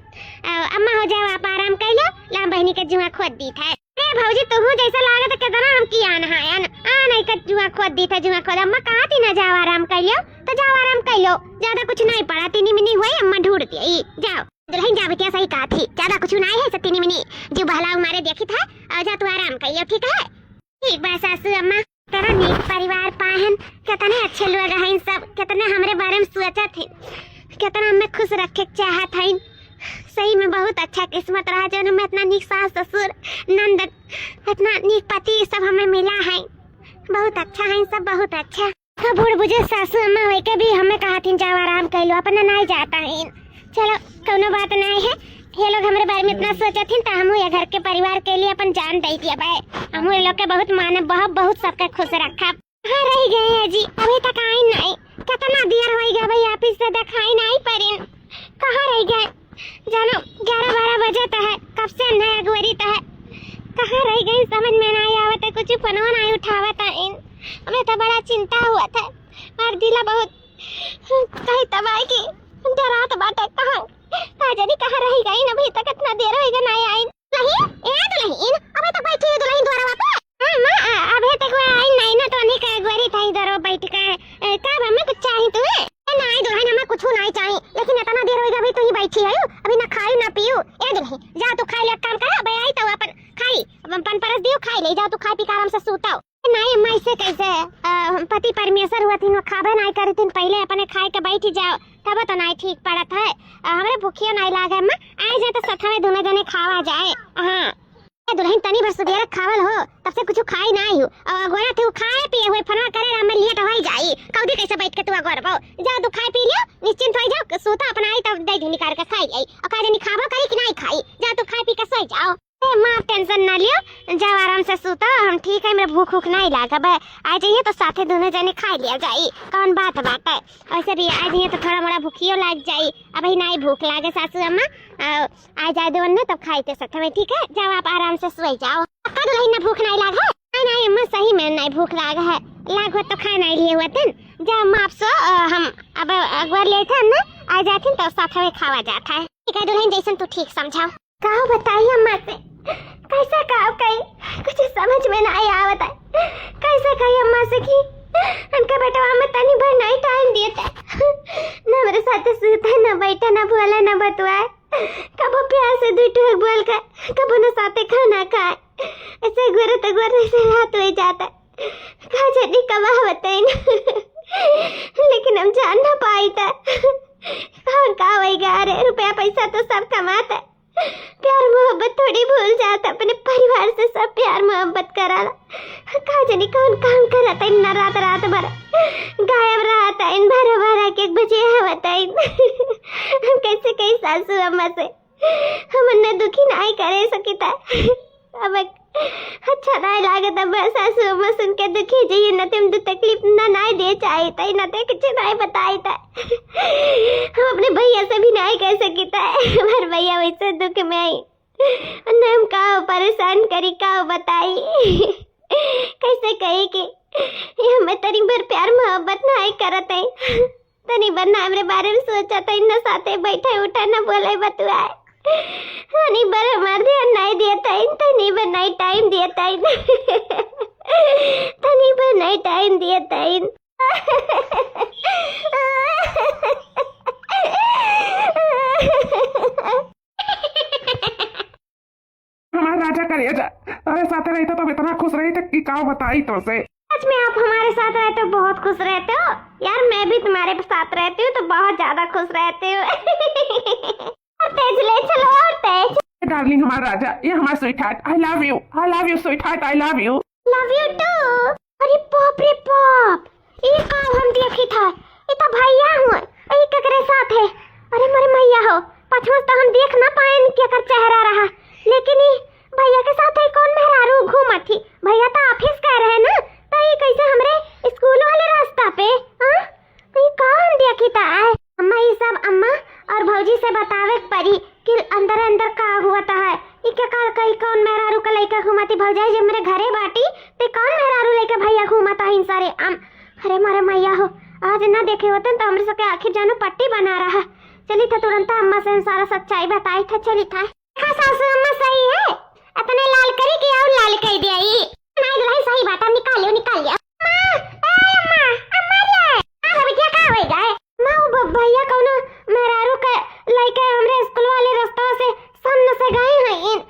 अ, अम्मा हो जाओ, आप आराम कइ लो, लाओ बहिनी के जुआ खोद दीत है। अरे भौजी, तुहूँ जइसे लागत केतना हम की आन है, आन, आन है के जुआ खोद दीत है, जुआ खोद। अम्मा कहत ही ना जाओ आराम कइ लो, त जाओ आराम कइ लो, ज्यादा कुछ नाई पड़ा, तिनी मिनी होई, अम्मा ढूँढ़ दिया, ई, जाओ। दुलहिन जा बिटिया, सही कहत ही, ज्यादा कुछ नाई है, सतिनी मिनी, जिउ बहलाव मारे देखित है, अउर जा तू आराम कइ लो, ठीक है? ठीक बा सासू अम्मा। केतना नीक परिवार पाएन, केतने अच्छे लोग हैं सब, केतने हमरे बारे में सोचत हैं, केतना हमें खुश रखे के चाहत हैं। सही में बहुत अच्छा किस्मत रहा जो हमें इतना नीक सास ससुर, नंद, इतना नीक पति, सब हमें मिला है। बहुत अच्छा है सब, बहुत अच्छा। हाँ, बूढ़ बुजुर्ग सासू अम्मा होइके भी हमें कहत हिन, "जाओ आराम कइ लो, अपने नाई जात हिन।" चलो, कउनो बात नाई है। ये लोग हमरे बारे में इतना सोचत हिन, त हमहू ये घर के परिवार के लिए अपन जान दइ दिया भाई। हमहू ये लोग के बहुत मानब, बहुत, बहुत सबके खुश रखब। कहाँ रहि गए हैं जी, अभी तक आइन नाई। केतना देर होइ गया भाई, office से देखाइन नाई परिन। कहाँ रहि गए? जानो, ग्यारह बारह बजत है, कब से अन्है अगोरित है। कहाँ रहि गइन, समझ में नाई आवत है, कुछ फोनवा नाई उठावत है। हमें तो बड़ा चिंता होत है, हमार दिला बहुत कहीं तबाही की डरात बाटे। कहाँ, का जानी कहाँ रहि गइन, अभी तक इतना देर होइ गया नाई आइन। दुलहिन, ए दुलहिन, अबे तक बैठी है दुलहिन दुआरवा पे। हाँ, माँ, आ, अबे तक वो आई नाई ना, तो अनेक अगोरित है इधर बैठ के। ए, का बा, अम्मा कुछ चाही तुम्हें? ए, नाई दुलहिन, हमें कुछ नाई चाही, लेकिन इतना देर होइ गया, अभी तू ही बैठी है, अभी ना खाई ना पीऊ। ए दुलहिन, जा तू खाई ले, एक काम करा, अबे आई तो अपन खाई, अपन परस दियो, खाई ले, जा तू खाई पी के आराम से सूताओ। नाई अम्मा, ऐसे कैसे? अ, पति परमेश्वर हुआ थीन, वो खाबे नाई करी थीन, पहिले अपने खाए के बैठ जाओ, तब तो नाई ठीक पड़त है। अ, हमरे भूखियो नाई लागे अम्मा, आइ जाए तो सथवे दुनो जने खावा जाए। हाँ। ए दुलहिन, तनी भर सुबेरे खावल हो, तब से कुछ खाई नाई हू। अ, अगोरा थे, वो खाए पिए हुए फोनवा करे रहा, मैं लेट होइ जाई। कउदी कैसे बैठ के तू अगोरबो? जाओ तू खाए पी लियो, निश्चिंत होइ जाओ, सूता अपना आई तब दे दी निकाल के खाई जाई। अउर का जानी खाबो करी कि नाई खाई, जाओ तू खाए पी के सोई जाओ। ए, माँ, tension ना लियो, जाओ आराम से सूतो, हम ठीक है, मेरे भूख उख नाई लागब है। आ जाइए तो साथे दुनो जने खाई लिया जाई, कौन बात बाटे। वैसे भी आ जाइए तो थोड़ा मोड़ा भूखियो लाग जाई, अबही नाई भूख लागे सासू अम्मा। आ, आ जाए दो अन्ने तब खाई ते साथ में, ठीक है? जाओ आप आराम से सोई जाओ। पक्का दुलहिन ना भूख नाई लाग है? नाई, नाई अम्मा, सही में नाई भूख लाग है, लाग होत तो खाए नाई लिए होतन। जाओ अम्मा आप सो, अ, हम अब अगोर लेते हैं ना, आ जाथिन तो साथ में खावा जात है। ठीक है दुलहिन, जैसन तू ठीक समझाओ। का बताई अम्मा से, कैसे का कही, कुछ समझ में नाई आवत है। कैसे कही अम्मा से कि उनका बेटवा में तनी भर नाई time देत है, ना हमरे साथे सूते, ना बैठे, ना बोले, ना बतुआए। कबो प्यार से दुइ ठो बोल के, कबो ना साथे खाना खाए। ऐसे अगोरत अगोरत ऐसे रात होइ जात है। का जानी कब आवत है। लेकिन हम जान ना पाइत है। कहाँ का होइगा रे, रुपया पैसा तो सब कमात है। प्यार मोहब्बत थोड़ी भूल जात, अपने परिवार से सब प्यार मोहब्बत कराला। का जानी कौन काम करत है, इतना रात रात भर गायब रहत है, इन बारह बारह के एक बजे आवत है। हम कैसे कही सासू अम्मा से, हम उन्हें दुखी नाई करे सकित है। अब अच्छा नाई लागत है, बस सासू अम्मा सुन के दुखी जइए, न ते हम दु तकलीफ ना नाई दे चाहित है, न ते कुछ नाई बताइत है। हम अपने भैया से भी नाई कह सकित है, हमार भैया वैसे दुख में आई। न हम का परेशान करी, का बताई, कैसे कही कि ये हमें तनी भर प्यार मोहब्बत नाई करत है। तनी भर ना हमरे बारे में सोचत है, ना साथे बैठे उठे, ना बोले बतुआए। तनी भर हमार ध्यान नाई देत है, तनी भर नाई time देत है। तनी भर नाई time देत है। हमार राजा करेजा, तोरे साथे रहित तो इतना खुश रहित कि का बताई तोसे। सच में आप हमारे साथ रहते हो, बहुत खुश रहते हो। यार, मैं भी तुम्हारे साथ रहती हूँ तो बहुत ज्यादा खुश रहती हूँ। और तेज ले चलो, और तेज। Darling, हमार राजा, ये हमार sweetheart, I love you, I love you sweetheart, I love you। Love you too। अरे बाप रे बाप, ई का हम देखित है? ई तो भैया हुए, ई केकरे साथ है? अरे मोरे मैया हो, पछवा से तो हम देख ना पाएन केकर चेहरा रहा, लेकिन ई भैया के साथ है कौन मेहरारू घूमत थी? भैया तो office गए रहे ना, तो ई कैसे हमरे भौजी से बतावे के परी कि अंदर अंदर का हुआ है। ई के का कही, कौन मेहरारू का लइका घूमती भौजाई, जब मेरे घरे बाटी, ते कौन मेहरारू लइका भैया घूमत आइन सारे? अरे मारे मैया हो, आज ना देखे होते तो हमरे सबके आखिर जानो पट्टी बना रहा। चली था तुरंत अम्मा से हम सारा सच्चाई बताई था। चली था। देखा सासू अम्मा सही है, इतने लाल करी कि और लाल कर दिया ई। नहीं दुल्हन सही बात है, निकाल लियो, निकाल लियो। अम्मा, ए अम्मा, अम्मा रे। का हो बिटिया, का हो गए? माँ, वो भ-, भैया कौनो मेहरारू के लइके हमरे स्कूल वाले रास्ता से सामने से गए हैं इन।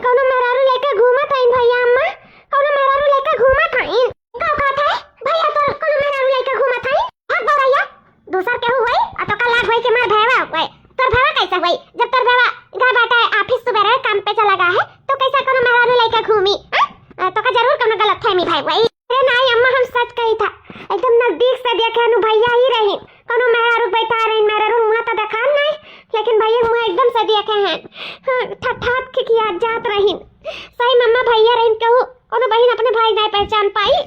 कौनो मेहरारू लइके घूमत हैं भैया अम्मा, कौनो मेहरारू लइके घूमत हैं इन। का बात है? भैया तो कौनो मेहरारू लइके घूमत हैं? भाग बा भैया, दूसर केहू होई, आ तो का लाग होई कि मार भैया होई। तोर भैया कैसे होई? जब तोर भैया घर बाटे, ऑफिस सुबेरे काम पे चला गया है, तो कैसे कौनो मेहरारू लइके घूमी? हाँ? आ, तो का जरूर कौनो गलतफहमी भई होई। अरे नाई अम्मा, हम सच कही था, एकदम नजदीक से देखे हनु भैया ही रही, कौनो मेहरारू बैठा रही, मेहरारू मुँह तो देखान नहीं, लेकिन भैया मुँह एकदम से देखे हैं। हाँ, ठठात खिखियात जात रही। सही मम्मा भैया रही, कहू कौनो बहिन अपने भाई नहीं पहचान पाई।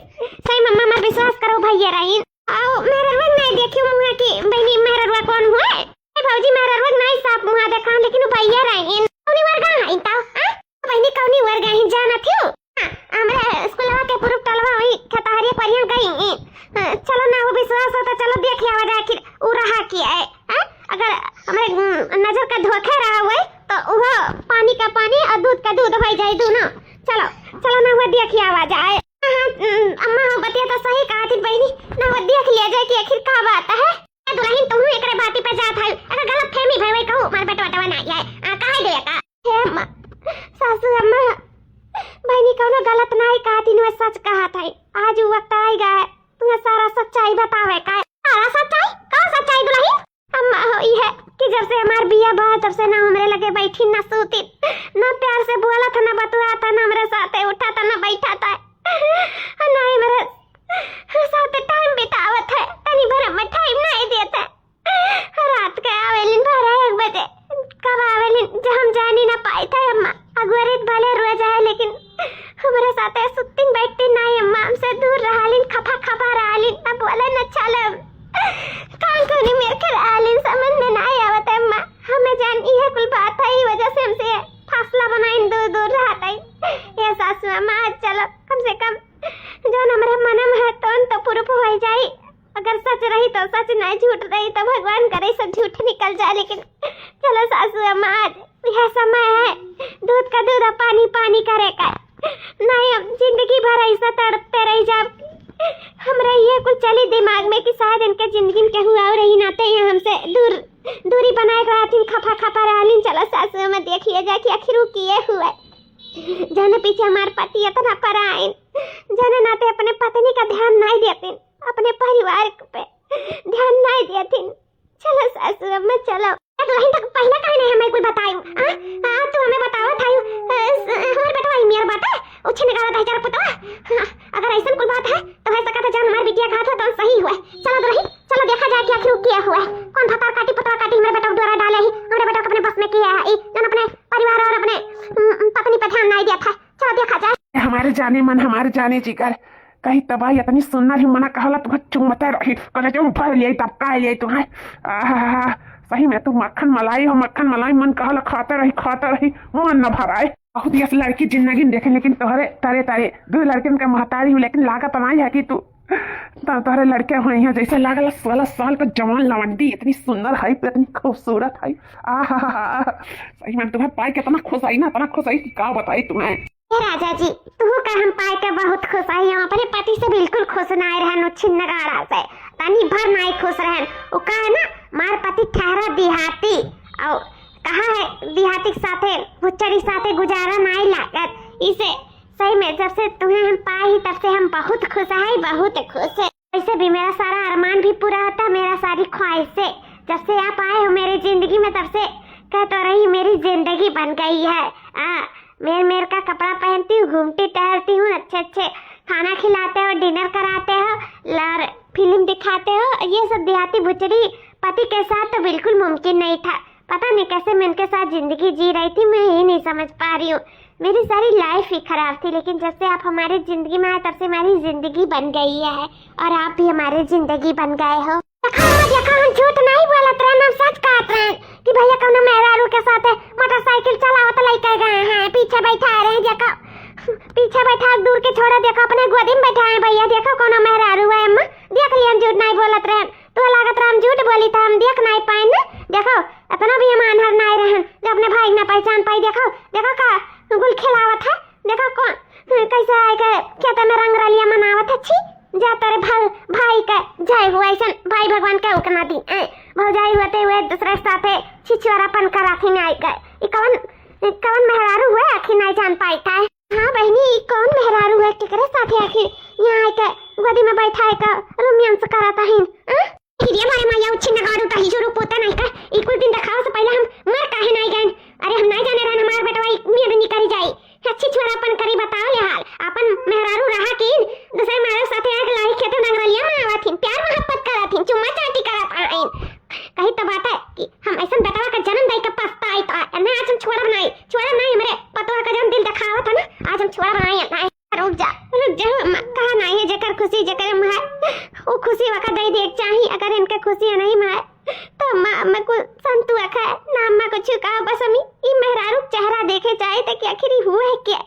सही मम्मा, मैं विश्वास करो भैया रही। आओ, मेहररुआ नहीं देखियो मुँह की, बहिनी मेहररुआ कौन हुआ? ए भौजी, मेहररुआ नहीं साफ मुँह देखा, लेकिन वो भैया रही। कौनी वर्गा है इनता? हाँ? बहिनी, कौनी वर्गा है, जानत हो? हाँ, हमरे स्कूलवा के पूर्व टलवा वही खतहरिया परिया गई। हाँ, चलो ना, वो विश्वास हो तो चलो देख आवा जाए, आखिर उ रहा किया है। हाँ? अगर हमरे, उम, नजर का धोखे रहा हुए, तो वो पानी का पानी और दूध का दूध हो जाए दोनों। चलो, चलो ना, वो देख आवा जाए। हाँ, हाँ, उम, अम्मा, वो बतिया तो सही कहा थी बहिनी, ना वो देख लिया जाए कि आखिर का बात है। ए दुल्हन, तुहू एकरे बाती पे जात है, अगर गलतफहमी भई होई कहू, मार बेटवा टवा ना आए, आ, कहे दे का? हे अम्मा, सासू अम्मा, बहिनी कौनो गलत नाई कहत, इनवे सच कहत है। आज उ वक्त आइगा है, तुम्हें सारा सच्चाई बतावे का है। सारा सच्चाई? कौन सच्चाई दुल्हन? अम्मा हो, ई है कि जब से हमार बिया बा, तब से ना हमरे लगे बैठी, ना सूती, ना प्यार से बोला था, ना बतुआ था, ना हमरे साथे उठा था, ना बैठा था, ना हमरे साथे टाइम बितावत है, तनी भर में टाइम नहीं देता। रात के आवेलिन बारह एक बजे, कब आवेलिन जो हम जानी ना पाई था अम्मा। अगुअरित भले रोज आए, लेकिन हमरे साथे सुत्तिन बैठतिन नाई अम्मा, हमसे दूर रहलिन, खफा खफा रहलिन, ना बोले ना चले। कौन कौनी मेर के रहलिन समझ में नाई आवत अम्मा। हमें जान इहे कुल बात है, ई वजह से हमसे फासला बनाइन दूर दूर रहत है। ए सासू अम्मा, आज चलो कम से कम जौन हमरे मनम है तौन तो प्रूफ हो जाई। अगर सच रही तो सच, नहीं झूठ रही तो भगवान करे सब झूठ निकल जाए। लेकिन चलो सासू अम्मा, आज यह समय है दूध का दूध और पानी पानी करे का। नहीं, हम जिंदगी भर ऐसा तड़पते रह जाब। हमरा ये कुछ चली दिमाग में कि शायद इनके जिंदगी में केहू और रही नाते ये हमसे दूर, दूरी बनाए के रहतिन, खफा खफा रहलिन। चलो सासू अम्मा, देख लिया जाए कि आखिर वो किए हुए, जाने पीछे हमार पति इतना पराइन, जाने नाते अपने पत्नी का ध्यान नहीं देतिन, अपने परिवार पे ध्यान नहीं देतिन। चलो सासू अम्मा, चलो। ए दुल्हन, तक पहले काहे नहीं हमें कुछ बतायू? आ, आ, तू हमें बतावत है, हमारे बेटवा ही मेर बात है, उछे निकाला था जरा पुतवा। हाँ, अगर ऐसा कुछ बात है तो है सका था जान हमारे बिटिया का हाथ हो तो सही हुआ। चलो दुल्हन, चलो देखा जाए कि आखिर क्या हुआ है, कौन भतार काटी पुतवा काटी हमारे बेटा द्वारा डाले ही, हमारे बेटा को अपने बस में किया है, ई जौन अपने परिवार और अपने, उम, पत्नी पे ध्यान नहीं दिया था। चलो देखा जाए। हमारे जाने मन, हमारे जाने जिगर, कही तबाही इतनी सुंदर ही मना कहला तुम्हें चुम्बते रही, कहे जो भर लिए तब का लिए तुम्हें। आहा, सही में तू मक्खन मलाई हो, मक्खन मलाई, मन कहला खाते रही, खाते रही, मन न भराए। बहुत यस लड़की जिंदगी में देखे, लेकिन तोहरे तरे तरे दो लड़किन के महतारी हूँ, लेकिन लागत नहीं है कि तू तो तोहरे लड़के हुए हैं, जैसे लागल सोलह साल का जवान लवंडी, इतनी सुंदर है, इतनी खूबसूरत है। आहा, सही में तुम्हें पाई के इतना खुश आई ना, इतना खुश आई कि का बताई तुम्हें। हे राजा जी, तू का हम पाए के बहुत खुश आई, हम अपने पति से बिल्कुल खुश ना रहनु, छिन्नगाड़ा से तनी भर नाई खुश रहन। वो का है ना, मार पति ठहरा देहाती, और कहा है देहाती के साथे, भुच्चड़ी साथे गुजारा नाई लागत। इसे सही में जब से तुम्हें हम पाए ही तब से हम बहुत खुश है, बहुत खुश है। वैसे भी मेरा सारा अरमान भी पूरा होता, मेरा सारी ख्वाहिशें। जब से आप आए हो मेरे जिंदगी में, तब से कह तो रही मेरी जिंदगी बन गई है। आ, मेर मेर का कपड़ा पहनती हूँ, घूमती टहलती हूँ, अच्छे अच्छे खाना खिलाते हो, डिनर कराते हो, लार फिल्म दिखाते हो, ये सब देहाती भुच्चड़ी पति के साथ तो बिल्कुल मुमकिन नहीं था। पता नहीं कैसे मैं इनके साथ जिंदगी जी रही थी, मैं ये नहीं समझ पा रही हूँ। मेरी सारी लाइफ ही खराब थी, लेकिन जब से आप हमारी जिंदगी में आए तब से हमारी जिंदगी बन गई है और आप भी हमारी जिंदगी बन गए हो। देखा, देखा, हम झूठ नहीं बोलत रहन, हम सच कहत रहन कि भैया के साथे मोटरसाइकिल चलावत लइके गए हैं, पीछे बैठाए रहे, देखो, पीछे बैठा दूर के छोड़े, देखो, अपने गोदी में बैठाए हैं भइया, देखो, कौनो मेहरारू है अम्मा, देख लियन, झूठ नाहीं बोलत रहन, तो लागत रहा हम झूठ बोली, तो हम देख नाहीं पाइन ना, देखो, इतना भी हम आन्हर नाहीं रहन, जो अपने भाई ना पहचान पाई, देखो, देखो का गुल खिलावत है, देखो कौन, कैसे आइके खेते में रंगरलिया मनावत है, छी, जा तोरे भल-, भाई के जय हो, ऐसन भाई भगवान के उकना दी। ए, भौजाई होते हुए दूसरे के साथे छिछुआरापन कराथिन आइके। ई कवन, कवन मेहरारू हुए आखिर नाहीं जान पाई का? हाँ बहिनी, ई कवन मेहरारू हुए, केकरे साथे आखिर यहाँ आइके गोदी में बैठाए का रोमांस कराता हिन? आ? फिर ये मारे माया उच्छिन नगाड़ू तही शुरू पोता नाहीं का? ई कुल दिन देखावे से पहिले हम मर काहे नाहीं गए? अरे हम नाहीं जाने रहन हमार बेटवा ई नियत निकरी जाई। अच्छी छोरापन करी बताओ ले हाल। आपन मेहरारू रहा कीन, दूसरे मेहरारू साथे आग लाही खेते नंगरलिया में आवत हिन, प्यार मोहब्बत करत हिन, चुम्मा चाटी करत आइन। कही तो बात है कि हम ऐसन बेटवा का जन्म दई के पछताई तो है। ना आज हम छोड़ब नाहीं, छोड़ब नाहीं, हमरे पतवा का जौन दिल देखावत है ना, आज हम छोड़ब नाहीं, नाहीं। रुक जा, रुक जा, अम्मा, कहा नाहीं है, जेकर खुशी जेकर में है, वो खुशी वका दे दे के चाही, अगर इनके खुशी नहीं में है, तो अम्मा, अम्मा को संतुआ खाए, ना अम्मा कुछ कहा, बस हम ई मेहरारू के चेहरा देखे चाहे थे कि आखिर ई हुए है क्या,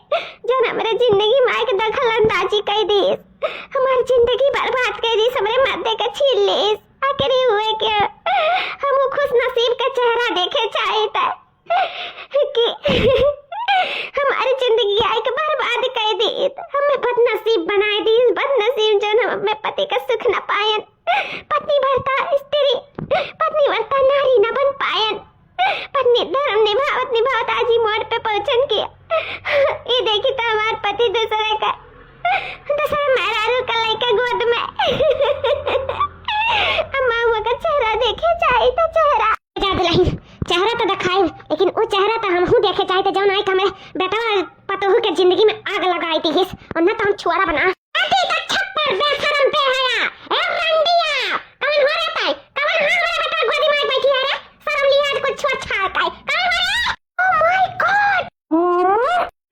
जौन हमरे जिंदगी में आके दखल अंदाजी कई दीस, हमार जिंदगी बर्बाद कई दीस, हमरे माथे का छीन लीस, आखिर ई हुए क्या, हम वो खुश नसीब का चेहरा देखे चाहे थे। कि हमारी जिंदगी आइके बर्बाद कई दीस, हमें बदनसीब बनाए दीस, बदनसीब जौन हम अपने पति का सुख न पायन। पत्नी भरता स्त्री, पत्नी भरता नारी न बन पायन। पत्नी धर्म निभावत निभावत आज ही मोड़ पे पहुंचन के। ये देखी तो हमार पति दूसरे का, दूसरे मेहरारू का लइका गोद में। अम्मा हुआ का चेहरा देखे चाही तो चेहरा। जा दुलहिन, चेहरा तो देखाई, लेकिन उ चेहरा तो हमहू देखे चाही तो जौन आई के हमरे बेटवा पतोहू के जिंदगी में आग लगाई दिहिस, उन्हें तो हम छोड़ब ना। अति का छप्पर बेशरम बेहया, ए रंडिया, कवन हो रे ताई? कवन हो हमरे बेटवा गोदी में बैठी है रे? शर्म लिहाज कुछ छोड़ छाड़ काई। कवन हो रे? Oh my God!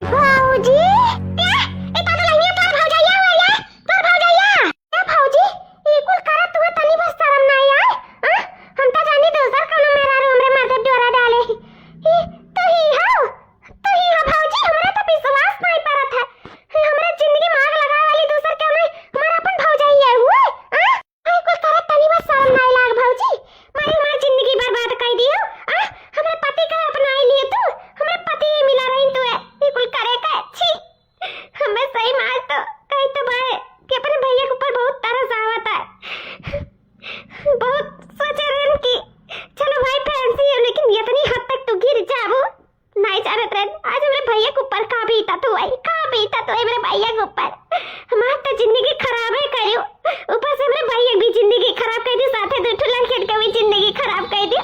भौजी, ए, ए, तो दुलहिनिया तोर भौजैया हुआ या? तोर भौजैया? ए, भौजी, ई कुल करत हुआ तनी भर शरम नाई आए? आ? हम तो जानी दोसर कौनो मेहरारू हमरे माथे डोरा डाले ही। ई, तू ही हो? तू ही हो भौजी? हमरा तो विश्वास नाई परत है। ई हमरे जिंदगी में आग लगावे वाली दोसर केहू नाई, हमारा अपन भौजैया हुए? आ? आई कुल करत तनी बस शरम नाई लाग भौजी? मारे हमार जिंदगी बर्बाद कर दियो। आ, हमरे पति का अपनाई लिए तू, हमरे पति ही मिला रही तू है। ये कुल करे का? छी, हमें सही मार तो कही तो भाई कि अपने भैया के ऊपर बहुत तरस आवत है। बहुत सोचे रहन कि चलो भाई फैंसी है, लेकिन इतनी हद तक तू गिर जाबू। नाई जानत रहन, आज हमरे भैया के ऊपर का बीतत हुआ, का बीतत हुआ हमरे भैया के ऊपर। हमार तो जिंदगी खराब है करियो, ऊपर से हमरे भैया की भी जिंदगी खराब कर दी, साथे दो ठो लड़कियन के भी जिंदगी खराब कर दी।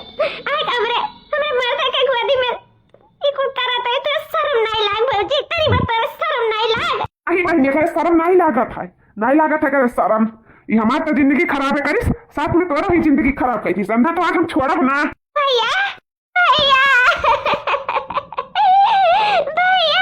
आज हमरे, हमरे मर्दा के गोदी में ई कुल करत है, तो शर्म नाई लाग भौजी, तेरी बात पर शर्म नाई लाग। नहीं बहनी, एकरे शर्म नाई लागत है, नाई लागत है एकरे शर्म। ई हमार तो जिंदगी खराब है करिस, साथ में तोरो ही जिंदगी खराब कर दी, समझा? तो आज हम छोड़ब ना। भैया, भैया, भैया।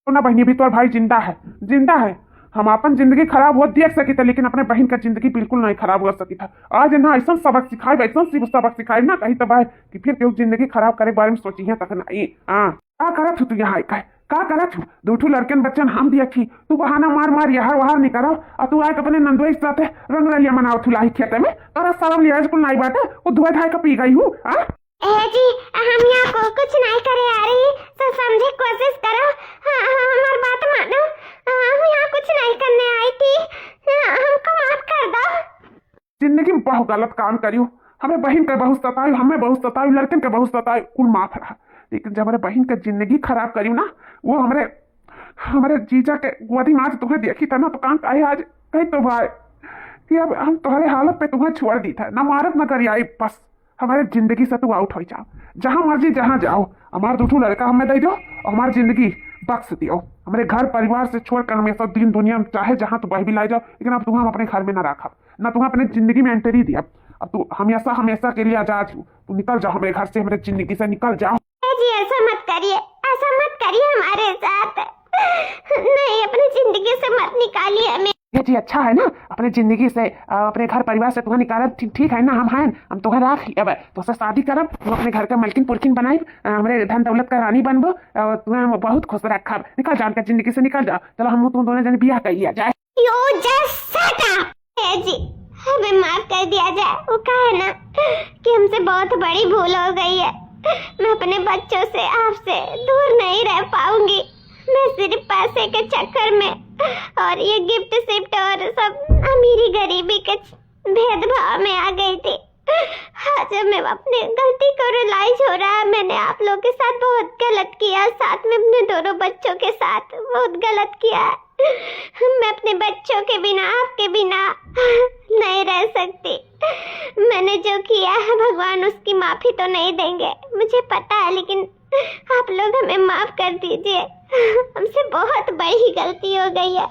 ना बहनी, भी तोर भाई जिंदा है, जिंदा है। हम अपन जिंदगी खराब होत देख सकित है, लेकिन अपने बहिन का जिंदगी बिल्कुल नहीं खराब हो सकित है। आज इन्हा ऐसा सबक सिखाए, ऐसा सी-, सबक सिखाए ना, कही तो भाई कि फिर केहू जिंदगी खराब करे के बारे में सोची है तक नहीं। हाँ, का करत हो तू यहाँ आइके? का करत हो? दू ठो लड़कन बच्चन हम दिया थी, तू बहाना मार मार यहर वहर निकरो, और तू आइके अपने नंदुआ के साथे रंगरलिया मनावत हो लाही खेते में। तोरा शर्म लिहाज कुल नाई बाटे, वो धोए धाए के पी गई हूँ, हाँ? ए जी, हम यहाँ को कुछ नहीं करे आ रही, तो समझे कोशिश करो। हाँ, हाँ, हमार बात मानो। हाँ, हम यहाँ कुछ नहीं करने आई थी। हाँ, हमको माफ कर दो। जिंदगी में बहुत गलत काम करियो, हमें बहिन के बहुत सतायो, हमें बहुत सतायो, लड़कन के बहुत सतायो, कुल माफ रहा। लेकिन जब हमारे बहिन के जिंदगी खराब करियो ना, वो हमारे, हमारे जीजा के गोदी में आज तुम्हें देखी था ना, तो काम काहे आज कही तो भाई कि अब हम तुम्हारे हालत पे तुम्हें छोड़ दी था, ना मारत ना करियाई, बस हमारे जिंदगी से तू आउट हो जाओ, जहाँ मर्जी जहाँ जाओ, हमार दू ठो लड़का हमें दे दो और हमार जिंदगी बख्श दियो। हमारे घर परिवार से छोड़ कर हमेशा दिन दुनिया में चाहे जहाँ तू बह भी लाई जाओ, लेकिन अब तुम्हें हम अपने घर में ना रखब, ना तुम्हें अपने जिंदगी में एंट्री दिया। अब तू हमेशा, हमेशा के लिए आजाद हो। तू निकल जाओ हमारे घर से, हमारे जिंदगी से निकल जाओ। ए जी, ऐसा मत करिए, ऐसा मत करिए हमारे साथ। नहीं, अपनी जिंदगी से मत निकालिए हमें। ये जी अच्छा है ना, अपने जिंदगी से, अ, अपने घर परिवार से तुहें निकालत ठीक, ठीक है ना, हम हैं, हम तुहें राख लेब, तोसे शादी करब, तू अपने घर के मलकिन पुलकिन बनाइब, अ, हमरे धन दौलत का रानी बनबो, अ, तुहें हम बहुत खुश रखब। निकल जा उनका जिंदगी से, निकल जा। चलो हम तू दोनों जने बियाह कर लिया जाए। You just shut up! ए जी, हमें माफ कर दिया जाए। वो कहे ना कि हमसे बहुत बड़ी भूल हो गई है। मैं अपने बच्चों से, आपसे दूर नहीं रह पाऊंगी। मैं सिर्फ पैसे के चक्कर में और ये गिफ्ट सिफ्ट और सब अमीरी गरीबी के भेदभाव में आ गई थी। आज मैं अपने गलती को रियलाइज हो रहा है, मैंने आप लोग के साथ बहुत गलत किया, साथ में अपने दोनों बच्चों के साथ बहुत गलत किया है। मैं अपने बच्चों के बिना, आपके बिना नहीं रह सकती। मैंने जो किया है, भगवान उसकी माफी तो नहीं देंगे, मुझे पता है, लेकिन आप लोग हमें माफ कर दीजिए। हमसे बहुत बड़ी गलती हो गई है।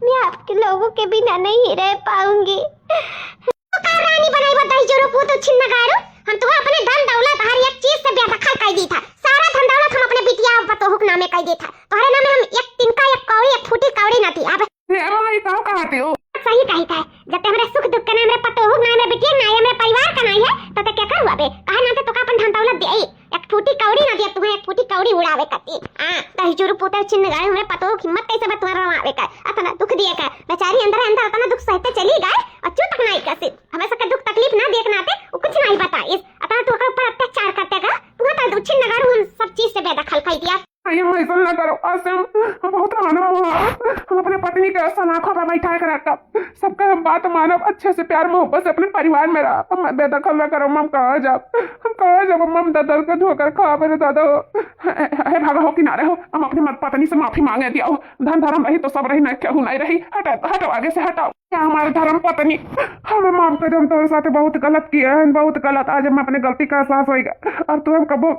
मैं आपके लोगों के बिना नहीं रह पाऊंगी। तो का रानी बनाई बा दहिजरू पूत छिन नगारू? हम तुहे अपने धन दौलत हर एक चीज से बेदखल कर दी था। सारा धन दौलत हम अपने बिटिया पतोहू के नामे कर दी था। तोहरे नामे हम एक तिनका, एक कौड़ी, एक फूटी कौड़ी ना दी। अब ए अम्मा, ये का कहते हो? सही कही था। जब ते हमरे सुख दुख के ना हमरे पतोहू के ना, हमरे बिटिया के ना, हमरे परिवार का नहीं है, तो ते क्या करुआ बे? काहे ना ते तोका अपन धन दौलत दे, एक फूटी कौड़ी ना दिया तुहें, एक फूटी कौड़ी उड़ावे खातिर। हाँ, दहिजरू पूत छिन नगारू, हमरे पतोहू की हिम्मत कैसे बा तुम्हारा रवावे का? अतना दुख दिए का? बेचारी अंदर अंदर अतना दुख सहते चली गए और चू तक नहीं कसी। हमें सबके दुख तकलीफ ना देख नाते वो कुछ नहीं बताइस। अतना तू ओकर ऊपर अत्याचार करते का? तुम्हारा तो छिन नगारू हम सब चीज से बेदखल कर दिया। अरे अम्मा, ऐसा ना करो। आज से हम, हम बहुत मानब, हम, हम अपने पत्नी के सलाखों पर बैठा के रखब। सबका हम बात मानब, अच्छे से प्यार मोहब्बत से अपने परिवार में रहब। हम बेदखल ना करो, हम कहाँ जाब? हम कहाँ जाब? हम ददल के धोकर खाब रे दादा हो। हे, हे भागा हो, किनारे हो, हम अपने मत पत्नी से माफी मांगे दिया हो। धन धर्म रही तो सब रही, ना केहू नहीं रही। हटाओ, हटाओ, आगे से हटाओ। या हमारे धर्म पत्नी, हमें माफ कर दे, हम तोरे साथे बहुत गलत किए हैं, बहुत गलत। आज हम अपने गलती का एहसास होइगा। अब तू हम कबो,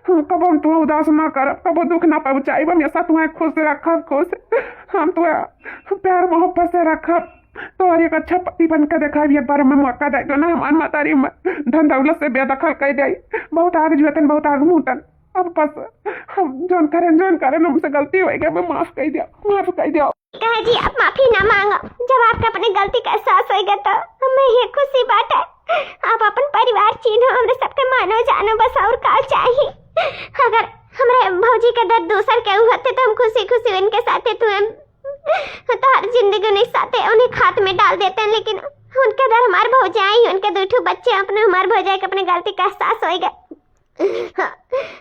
कबो हम तुम्हें उदास ना करब, कबो दुख ना पहुँचाइब, हमेशा तुम्हें खुश रखब, खुश। हम तुम्हें प्यार मोहब्बत से रखब, तोहर एक अच्छा पति बन के देखाइब। एक बार हमें मौका दे दो ना, हमार मतारी, धन दौलत से बेदखल कर दे। बहुत आग जुएतन, बहुत आग मुतन। अब बस, हम जौन करें, जौन करें, हमसे गलती हो गई, हमें माफ कर दिया, माफ कर दिया। कहे जी, आप माफी ना मांगो, जब आपके अपने गलती का एहसास होइगा तो हमें ये खुशी बाटे। आप अपन परिवार चीन्हो, हमरे सबके मानो जानो, बस और का चाही। अगर हमरे भौजी के दर्द दूसर के होते तो हम खुशी खुशी उनके साथे तू हम तो हर जिंदगी उन्हीं साथे, उन्हीं खात में डाल देते हैं, लेकिन उनके दर हमार भौजाई, उनके दो ठो बच्चे अपने हमार भौजाई के अपने गलती का एहसास होइगा। हाँ,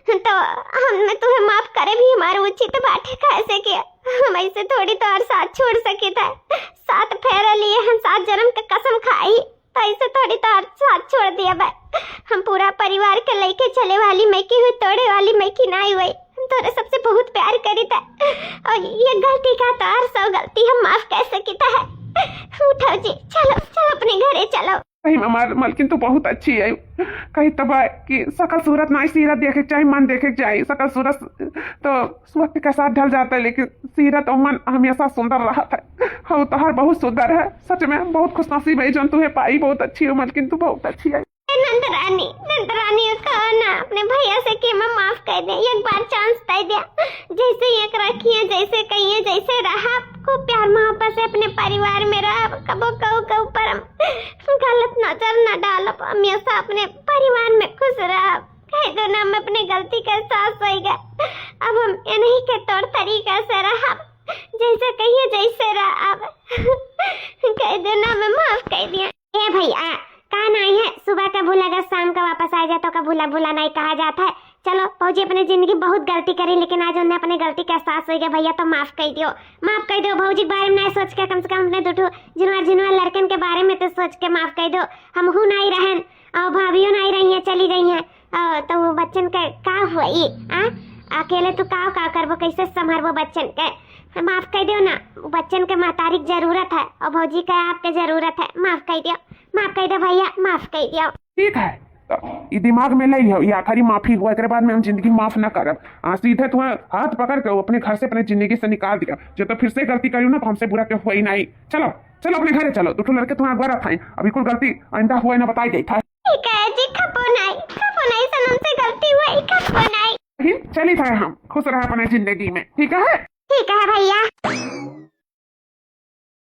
तो हम तुम्हें माफ करे भी हमारे उचित बाटे, कैसे कि हम ऐसे थोड़ी तो हर साथ छोड़ सके था। साथ फेरा लिए हम, सात जन्म का कसम खाई, तो ऐसे थोड़ी तो हर साथ छोड़ दिया बा। हम पूरा परिवार के लेके चले वाली मैकी हुई, तोड़े वाली मैकी ना हुई। हम तोरे सबसे बहुत प्यार करी था, और ये गलती का तो हर सौ गलती हम माफ कर सकी था। उठाओ जी, चलो, चलो अपने घरे चलो। सही में हमार मलकिन तो बहुत अच्छी है। कही तब कि सकल सूरत ना, सीरत देखे के चाही, मन देखे के चाही। सकल सूरत तो वक्त के साथ ढल जाता है, लेकिन सीरत और मन हमेशा सुंदर रहत है। हाँ, तोहार बहुत सुंदर है, सच में बहुत खुशनसीब है, जौन तुहे पाई, बहुत अच्छी हो मलकिन, तू बहुत अच्छी है। नंद रानी, नंद रानी, कहो ना अपने भैया से कि हमें माफ कर दे, एक बार चांस दे दिया। जैसे एक रखिए, जैसे कहिए, जैसे रहा, खूब प्यार मोहब्बत से अपने परिवार में रहा। कबो कहू के ऊपर हम गलत नजर न डालब, हमेशा अपने परिवार में खुश रहब। कह दो ना, हम अपने गलती का एहसास होइगा, अब हम इन्हीं के तौर तरीका से रहब, जैसे कहिए जैसे रहब। कह दो ना, हमें माफ कर दिया। ए भैया, का नाई है, सुबह का भूला अगर शाम का वापस आ जाए तो का भूला भूला नाई कहा जाता है। चलो भौजी, अपने जिंदगी बहुत गलती करी, लेकिन आज उन्हें अपने गलती का एहसास होइगा भैया, तो माफ कर दियो, माफ कर दियो। भौजी के बारे में नाई सोच के, कम से कम अपने दो ठो जिनवार जिनवार लड़कन के बारे में तो सोच के माफ कर दो। हमहू नाई रहन और भाभियो नाई रही है, चली गई है। और तो वो बच्चन के का हुई, आ? अकेले तू का, का करबो, कैसे संभालबो बच्चन के? माफ कर दियो ना, वो बच्चन के महतारी के जरूरत है और भौजी के आपके जरूरत है। माफ कर दियो, माफ कर दियो भैया, माफ कर दियो। ठीक है, तो ई दिमाग में ले लियो, ये आखिरी माफी हुआ, एकरे बाद में हम जिंदगी माफ ना करब। आ, सीधे तुम्हें हाथ पकड़ के वो अपने घर से, अपने जिंदगी से निकाल दिया। जो तो फिर से गलती करियो ना, तो हमसे बुरा के हुआ ही नहीं। चलो, चलो अपने घरे चलो, दो ठो लड़के तुम्हें अगवा रखा है, अभी कुल गलती आइंदा हुआ ना बताई जाई था। ठीक है जी, कबो नहीं, कबो नहीं सनम से गलती हुई, कबो नहीं। चली था हम, खुश रहा अपने जिंदगी में, ठीक है? ठीक है भैया।